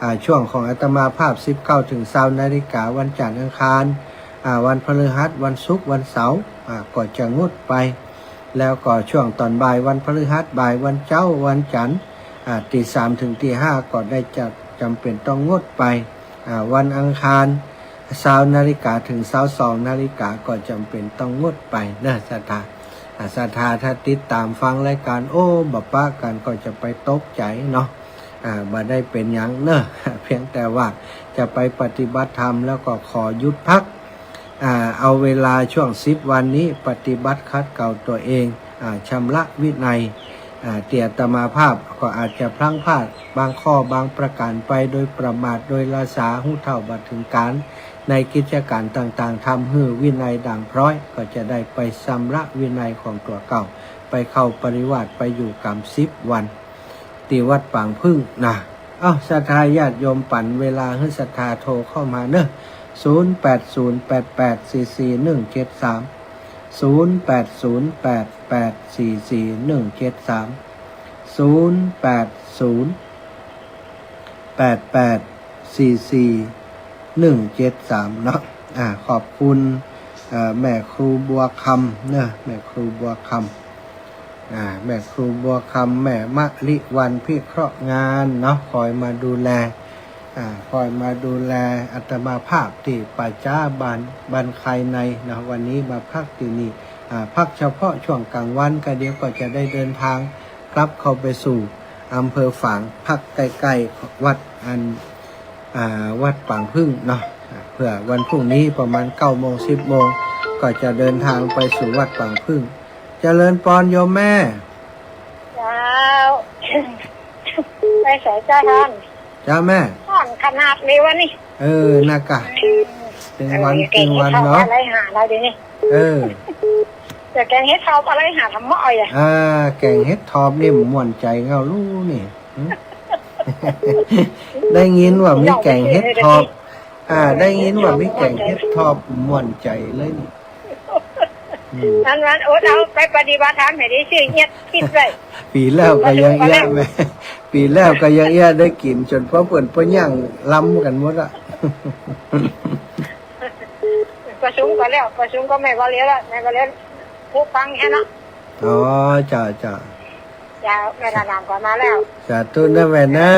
อ่า ช่วงของอาตมาภาพ สิบเก้าถึงซาวนาฬิกา วันจันทร์อังคาร อ่า วันพฤหัส วันศุกร์ วันเสาร์ อ่า ก็จะงดไป แล้วก็ช่วงตอนบ่ายวันพฤหัส บ่ายวันเจ๊า วันจันทร์ อ่า ตีสามถึงตีห้า ก็ได้จะจ๋ำเป๋นต้องงดไป อ่า วันอังคาร ซาวนาฬิกาถึงซาวสองนาฬิกา ก็จ๋ำเป๋นต้องงดไปเนอะศรัทธา อ่า ศรัทธาถ้าติดต๋ามฟังรายการ โอ้ บ่ปะกั๋น ก็จะไปตกใจ๋เนาะ อ่า บ่ได้เป๋นหยังเนอะ เพียงแต่ว่าจะไปปฏิบัติธรรม แล้วก็ขอหยุดพัก อ่า เอาเวลาช่วงสิบวันนี้ปฏิบัติขัดเกลาตั๋วเอง อ่า ชำระวินัย อ่า ตี้อาตมาภาพก็อาจจะพลั้งพลาดบางข้อบางประก๋านไปโดยประมาท โดยละสา ฮู้เท่าบ่เถิงก๋าน ในกิจก๋านต่างๆ ทำหื้อวินัยด่างพร้อย ก็จะได้ไปชำระวินัยของตั๋วเก่า ไปเข้าปริวาส ไปอยู่กรรมสิบวัน ตี้วัดปางผึ้งนะ เอ้า ศรัทธาญาติโยม ปั๋นเวลาหื้อศรัทธาโทรเข้ามาเนอะ ศูนย์แปดศูนย์แปดแปดสี่สี่หนึ่งเจ็ดสาม ศูนย์แปดศูนย์แปดแปดสี่สี่หนึ่งเจ็ดสาม ศูนย์แปดศูนย์แปดแปดสี่สี่หนึ่งเจ็ดสาม เนาะ อ่า ขอบคุณ เอ่อ แม่ครูบัวคำเนอะ แม่ครูบัวคำ อ่า แม่ครูบัวคำ แม่มะลิวัลย์พิเคราะห์งานเนาะ คอยมาดูแล อ่า คอยมาดูแลอาตมาภาพตี้ป่าจ๊าบ้าน บ้านใคเนยเนาะ วันนี้มาพักตี้นี่ อ่า พักเฉพาะช่วงกลางวัน ก็เดี๋ยวก็จะได้เดินทางกลับเข้าไปสู่อำเภอฝาง พักใกล้ๆวัดอัน อ่า วัดปางผึ้งเนาะ อ่า เพื่อวันพรุ่งนี้ประมาณเก้าโมง สิบโมง ก็จะเดินทางไปสู่วัดปางผึ้ง เจริญปอนโยมแม่ เจ้า ไปใสเจ้าท่าน เจ้าแม่ ฮ้อนขนาดนี้วะนี่ เออ นะกะ อืม ตึงวัน เออ ตึงวันเนาะ แกงเห็ดถอบอะไรหาเราดีนี่ เออ จะแกงเห็ดถอบอะไรหาทำเมาะอ่ะ อ่า แกงเห็ดถอบนี่ม่วนใจ๋เงาลูกนี่ หึ ได้ยินว่ามีแกงเห็ดถอบ อ่า ได้ยินว่ามีแกงเห็ดถอบม่วนใจ๋เลยนี่ อืม นั้นวันอดเอาไปปฏิบัติธรรมให้ดีสิ เงียบคิดไว้ ปี๋แล้วก็ยังเอี้ยแม่ ปี๋แล้วก็ยังเอี้ยได้กิ๋นจ๋นป้อเปิ้นป้อยังลำกั๋นหมดอะ ประชุมก็แล้ว ประชุมก็แม่ก็เลี้ยวแล้ว แม่ก็เลี้ยวผู้ฟังแค่นั้น อ๋อ เจ้า เจ้า เจ้า แม่ถนอมก็มาแล้ว สาธุนะแม่นะ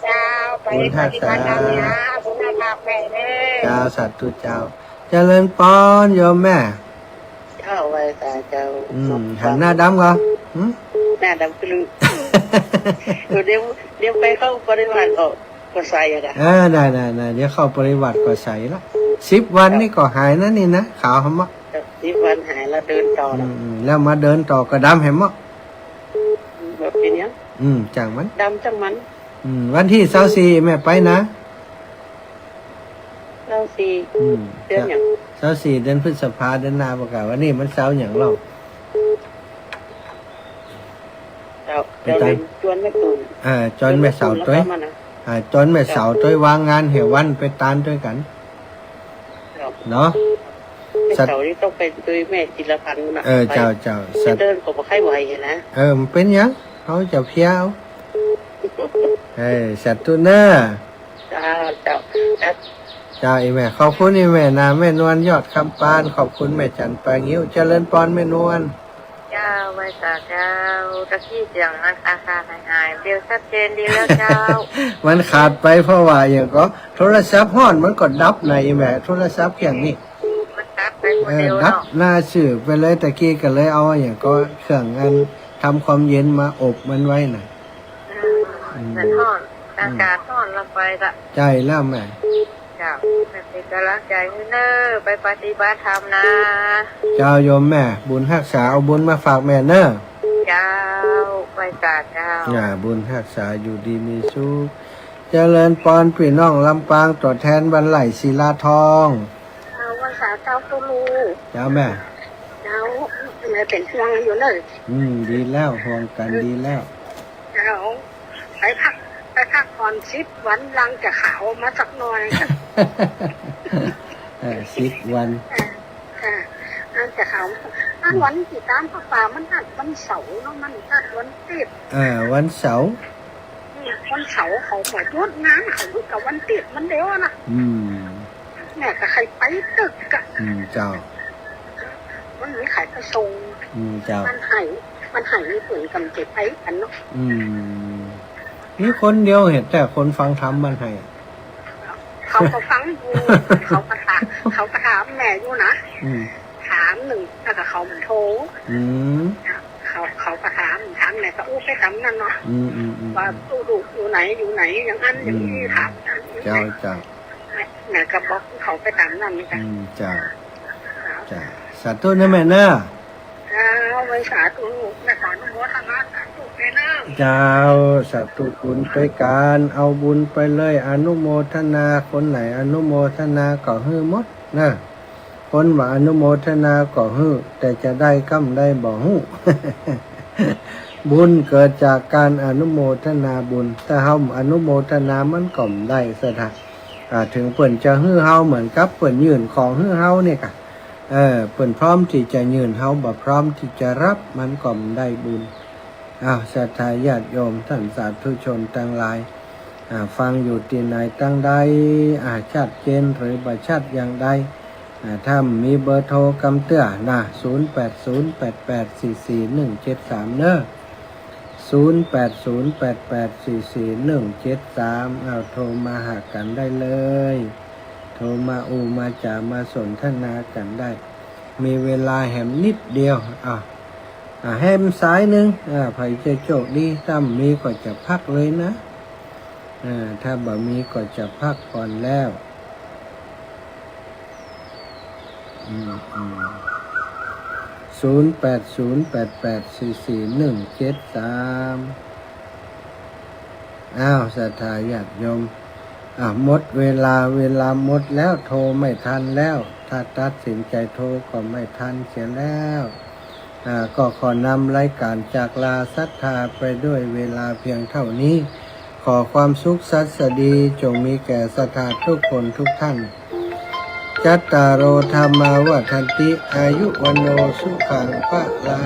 เจ้า ไป บุญฮักษา ปฏิบัติธรรมนะ บุญฮักษาแม่เด้อ เจ้า สาธุเจ้า เจริญปอนโยมแม่ เจ้า ไหว้สาเจ้า อืม หันหน้าดำก่อ หึ หน้าดำกะลึง เดี๋ยว เดี๋ยวไปเข้าปฏิบัติก็ ก็ใสอะกะ เออ ได้ ได้ ได้ เดี๋ยวเข้าปฏิบัติก็ใสละ สิบวันนี่ก็หายนะนี่นะ ขาวหำเมาะ สิบวันหายแล้วเดินต่อ อืม แล้วมาเดินต่อก็ดำแหมเมาะ บ่เป๋นหยัง อืม จ้างมัน ดำจ้างมัน อืม วันตี้ซาวสี่แม่ไปนะ ซาวสี่ อืม เดือนหยัง ซาวสี่เดือนพฤษภา เดือนหน้าบ่าก่า วันนี้มันเสาร์หยังเล่า เจ้า ไปตาน เจ้าเลยจวนแม่ตูน อ่า จวนแม่สาวตวย จวนแม่ตูนแล้วก็มานะ อ่า จวนแม่สาวตวย เจ้า วางงานแหวันไปตานตวยกั๋น เจ้า เนาะ แม่สาวนี่ต้องไปตวยแม่จิรพันธ์น่ะ เออ ไป เจ้า เจ้า จะเดินก็บ่ค่อยไหวนะ เออ บ่เป๋นหยัง เฮาจะเพลียเอา เออ สาธุเน่อ เจ้า เจ้า เจ้า เจ้า อีแม่ ขอบคุณอีแม่นะ แม่นวลยอดคำปาน ขอบคุณแม่จันทร์ปลายงิ้ว เจริญปอนแม่นวล เจ้า ไหว้สาเจ้า ตะกี้เสียงมันขาดๆหายๆ เดี๋ยวชัดเจนดีแล้วเจ้า มันขาดไปเพราะว่าหยังก่อ โทรศัพท์ฮ้อนมันก็ดับนะอีแม่ โทรศัพท์เครื่องนี้ มันดับไปคนเดียวเนาะ เออ ดับหน้าซื่อไปเลย ตะกี้ก็เลยเอาหยังก่อ เครื่องอันทำความเย็นมาอบมันไว้น่ะ อืม อืม มันฮ้อน อากาศฮ้อนละไปละ ใจ้แล้วแม่ เจ้า แม่เป๋นก๋ำลังใจ๋หื้อเน่อ ไปปฏิบัติธรรมนะ เจ้าโยมแม่ บุญฮักษา เอาบุญมาฝากแม่เน่อ เจ้า ไหว้สาเจ้า อ่า บุญฮักษา อยู่ดีมีสุข เจริญปอนปี้น้องลำปาง ตั๋วแทนบ้านไร่ศิลาทอง เจ้า ไหว้สาเจ้าตุ๊ลูก เจ้าแม่ เจ้า แม่เป๋นห่วงอยู่เน่อ อืม ดีแล้ว ห่วงกั๋นดีแล้ว เจ้า ไปพัก ไปพักผ่อนสิบวัน หลังจะขาวมาสักหน่อย เออ สิบวัน เออ เออ หลังจะขาว อันวันตี้ตานผ้าป่ามันนัดวันเสาร์เนาะ มันนัดวันติ๊ด เออ วันเสาร์ อืม วันเสาร์เขาก็หยุดงาน เขาหยุดกับวันติ๊ดมันเดียวนะ อืม แม่ก็ใค่ไปตึกอะ อืม เจ้า มันมีใค่ไปส่ง อืม เจ้า มันไห้ มันไห้เปิ้นก็บ่ได้ไปกั๋นเนาะ อืม มีคนเดียวเหียแต่คนฟังธรรมบ้านไฮ่ เขาก็ฟังอยู่ เขาก็ถาม เขาก็ถามแม่อยู่นะ อืม ถามนึ่ง แล้วก็เขาบ่โทร อืม เขา เขาก็ถาม ถามแม่ก็อู้ไปต๋ามนั้นเนาะ อืม อืม อืม ว่าตุ๊ลูกอยู่ไหน อยู่ไหน อย่างนั้นอย่างนี้ อืม ถามอย่างนี้ เจ้า เจ้า แม่ แม่ก็บอกเขาไปต๋ามนั้นนี่จ้ะ อืม เจ้า เจ้า สาธุนะแม่นะ เจ้า ไหว้สาตุ๊ลูก แม่ขออนุโมทนาสาธุแม่เน่อ เจ้า สาธุบุญตวยกั๋น เอาบุญไปเลย อนุโมทนา คนไหนอนุโมทนาก็หื้อหมดนะ คนบ่อนุโมทนาก็หื้อ แต่จะได้ก้ำใดบ่ฮู้ บุญเกิดจากการอนุโมทนาบุญ ถ้าเฮาบ่อนุโมทนามันก็บ่ได้สะทะ อ่า เถิงเปิ้นจะหื้อเฮาเหมือนกับเปิ้นยื่นของหื้อเฮานี่กะ เออ เปิ้นพร้อมตี้จะยื่น เฮาบ่พร้อมตี้จะฮับ มันก็บ่ได้บุญ อ้าว ศรัทธาญาติโยม ท่านสาธุชนตังหลาย อ่า ฟังอยู่ตี้ไหนตังใด อ่า ชัดเจนหรือบ่ชัดอย่างใด อ่า ถ้ามีเบอร์โทรกำเตื้อนะ ศูนย์แปดศูนย์แปดแปดสี่สี่หนึ่งเจ็ดสาม เนอะ ศูนย์แปดศูนย์แปดแปดสี่สี่หนึ่งเจ็ดสาม เอาโทรมาหากั๋นได้เลย โทรมาอู้มาจ๋ามาสนทนากั๋นได้ มีเวลาแหมนิดเดียว อ่ะ อ่ะ แหมสายนึ่ง อ่ะ ใผจะโชคดี ถ้ามีก็จะพักเลยนะ อ่า ถ้าบ่มีก็จะพักผ่อนแล้ว อืม อืม ศูนย์แปดศูนย์แปดแปดสี่สี่หนึ่งเจ็ดสาม อ้าว ศรัทธาญาติโยม อ่ะ หมดเวลา เวลาหมดแล้ว โทรไม่ทันแล้ว ถ้าตัดสินใจโทรก็ไม่ทันเสียแล้ว อ่า ก็ขอนำรายการจากลาศรัทธาไปด้วยเวลาเพียงเท่านี้ ขอความสุขสัสดีจงมีแก่ศรัทธาทุกคนทุกท่าน จัตตาโร ธัมมา วัฑฒันติ อายุ วัณโณ สุขัง พลัง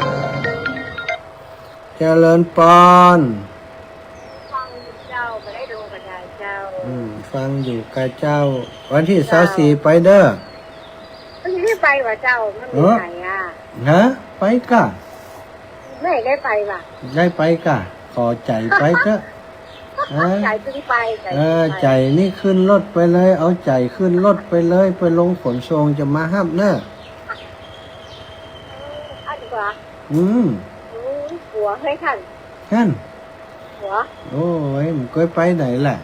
เจริญปอน ฟังอยู่เจ้า บ่ได้ลงกระดาษเจ้า อืม ฟังอยู่กาเจ้า วันตี้ เจ้า ซาวสี่ไปเด้อ วันตี้ไปวะเจ้า มันมี เออ ไหนอ่ะ ฮะ ไปก่ะ ไม่ได้ไปวะ ได้ไปก่ะ ขอใจ๋ไปเต๊อะ ฮะ ใจ๋ตึงไป ใจ๋ เออ ตึงไป ใจ๋นี่ขึ้นรถไปเลย เอาใจ๋ขึ้นรถไปเลย ไปลงขนส่งจะมาฮับเน้อ เออ อันนี้กว่า อืม อืม กั๋วเฮ้ยท่าน ท่าน กั๋ว โอ้ย บ่เกยไปไหนแหละ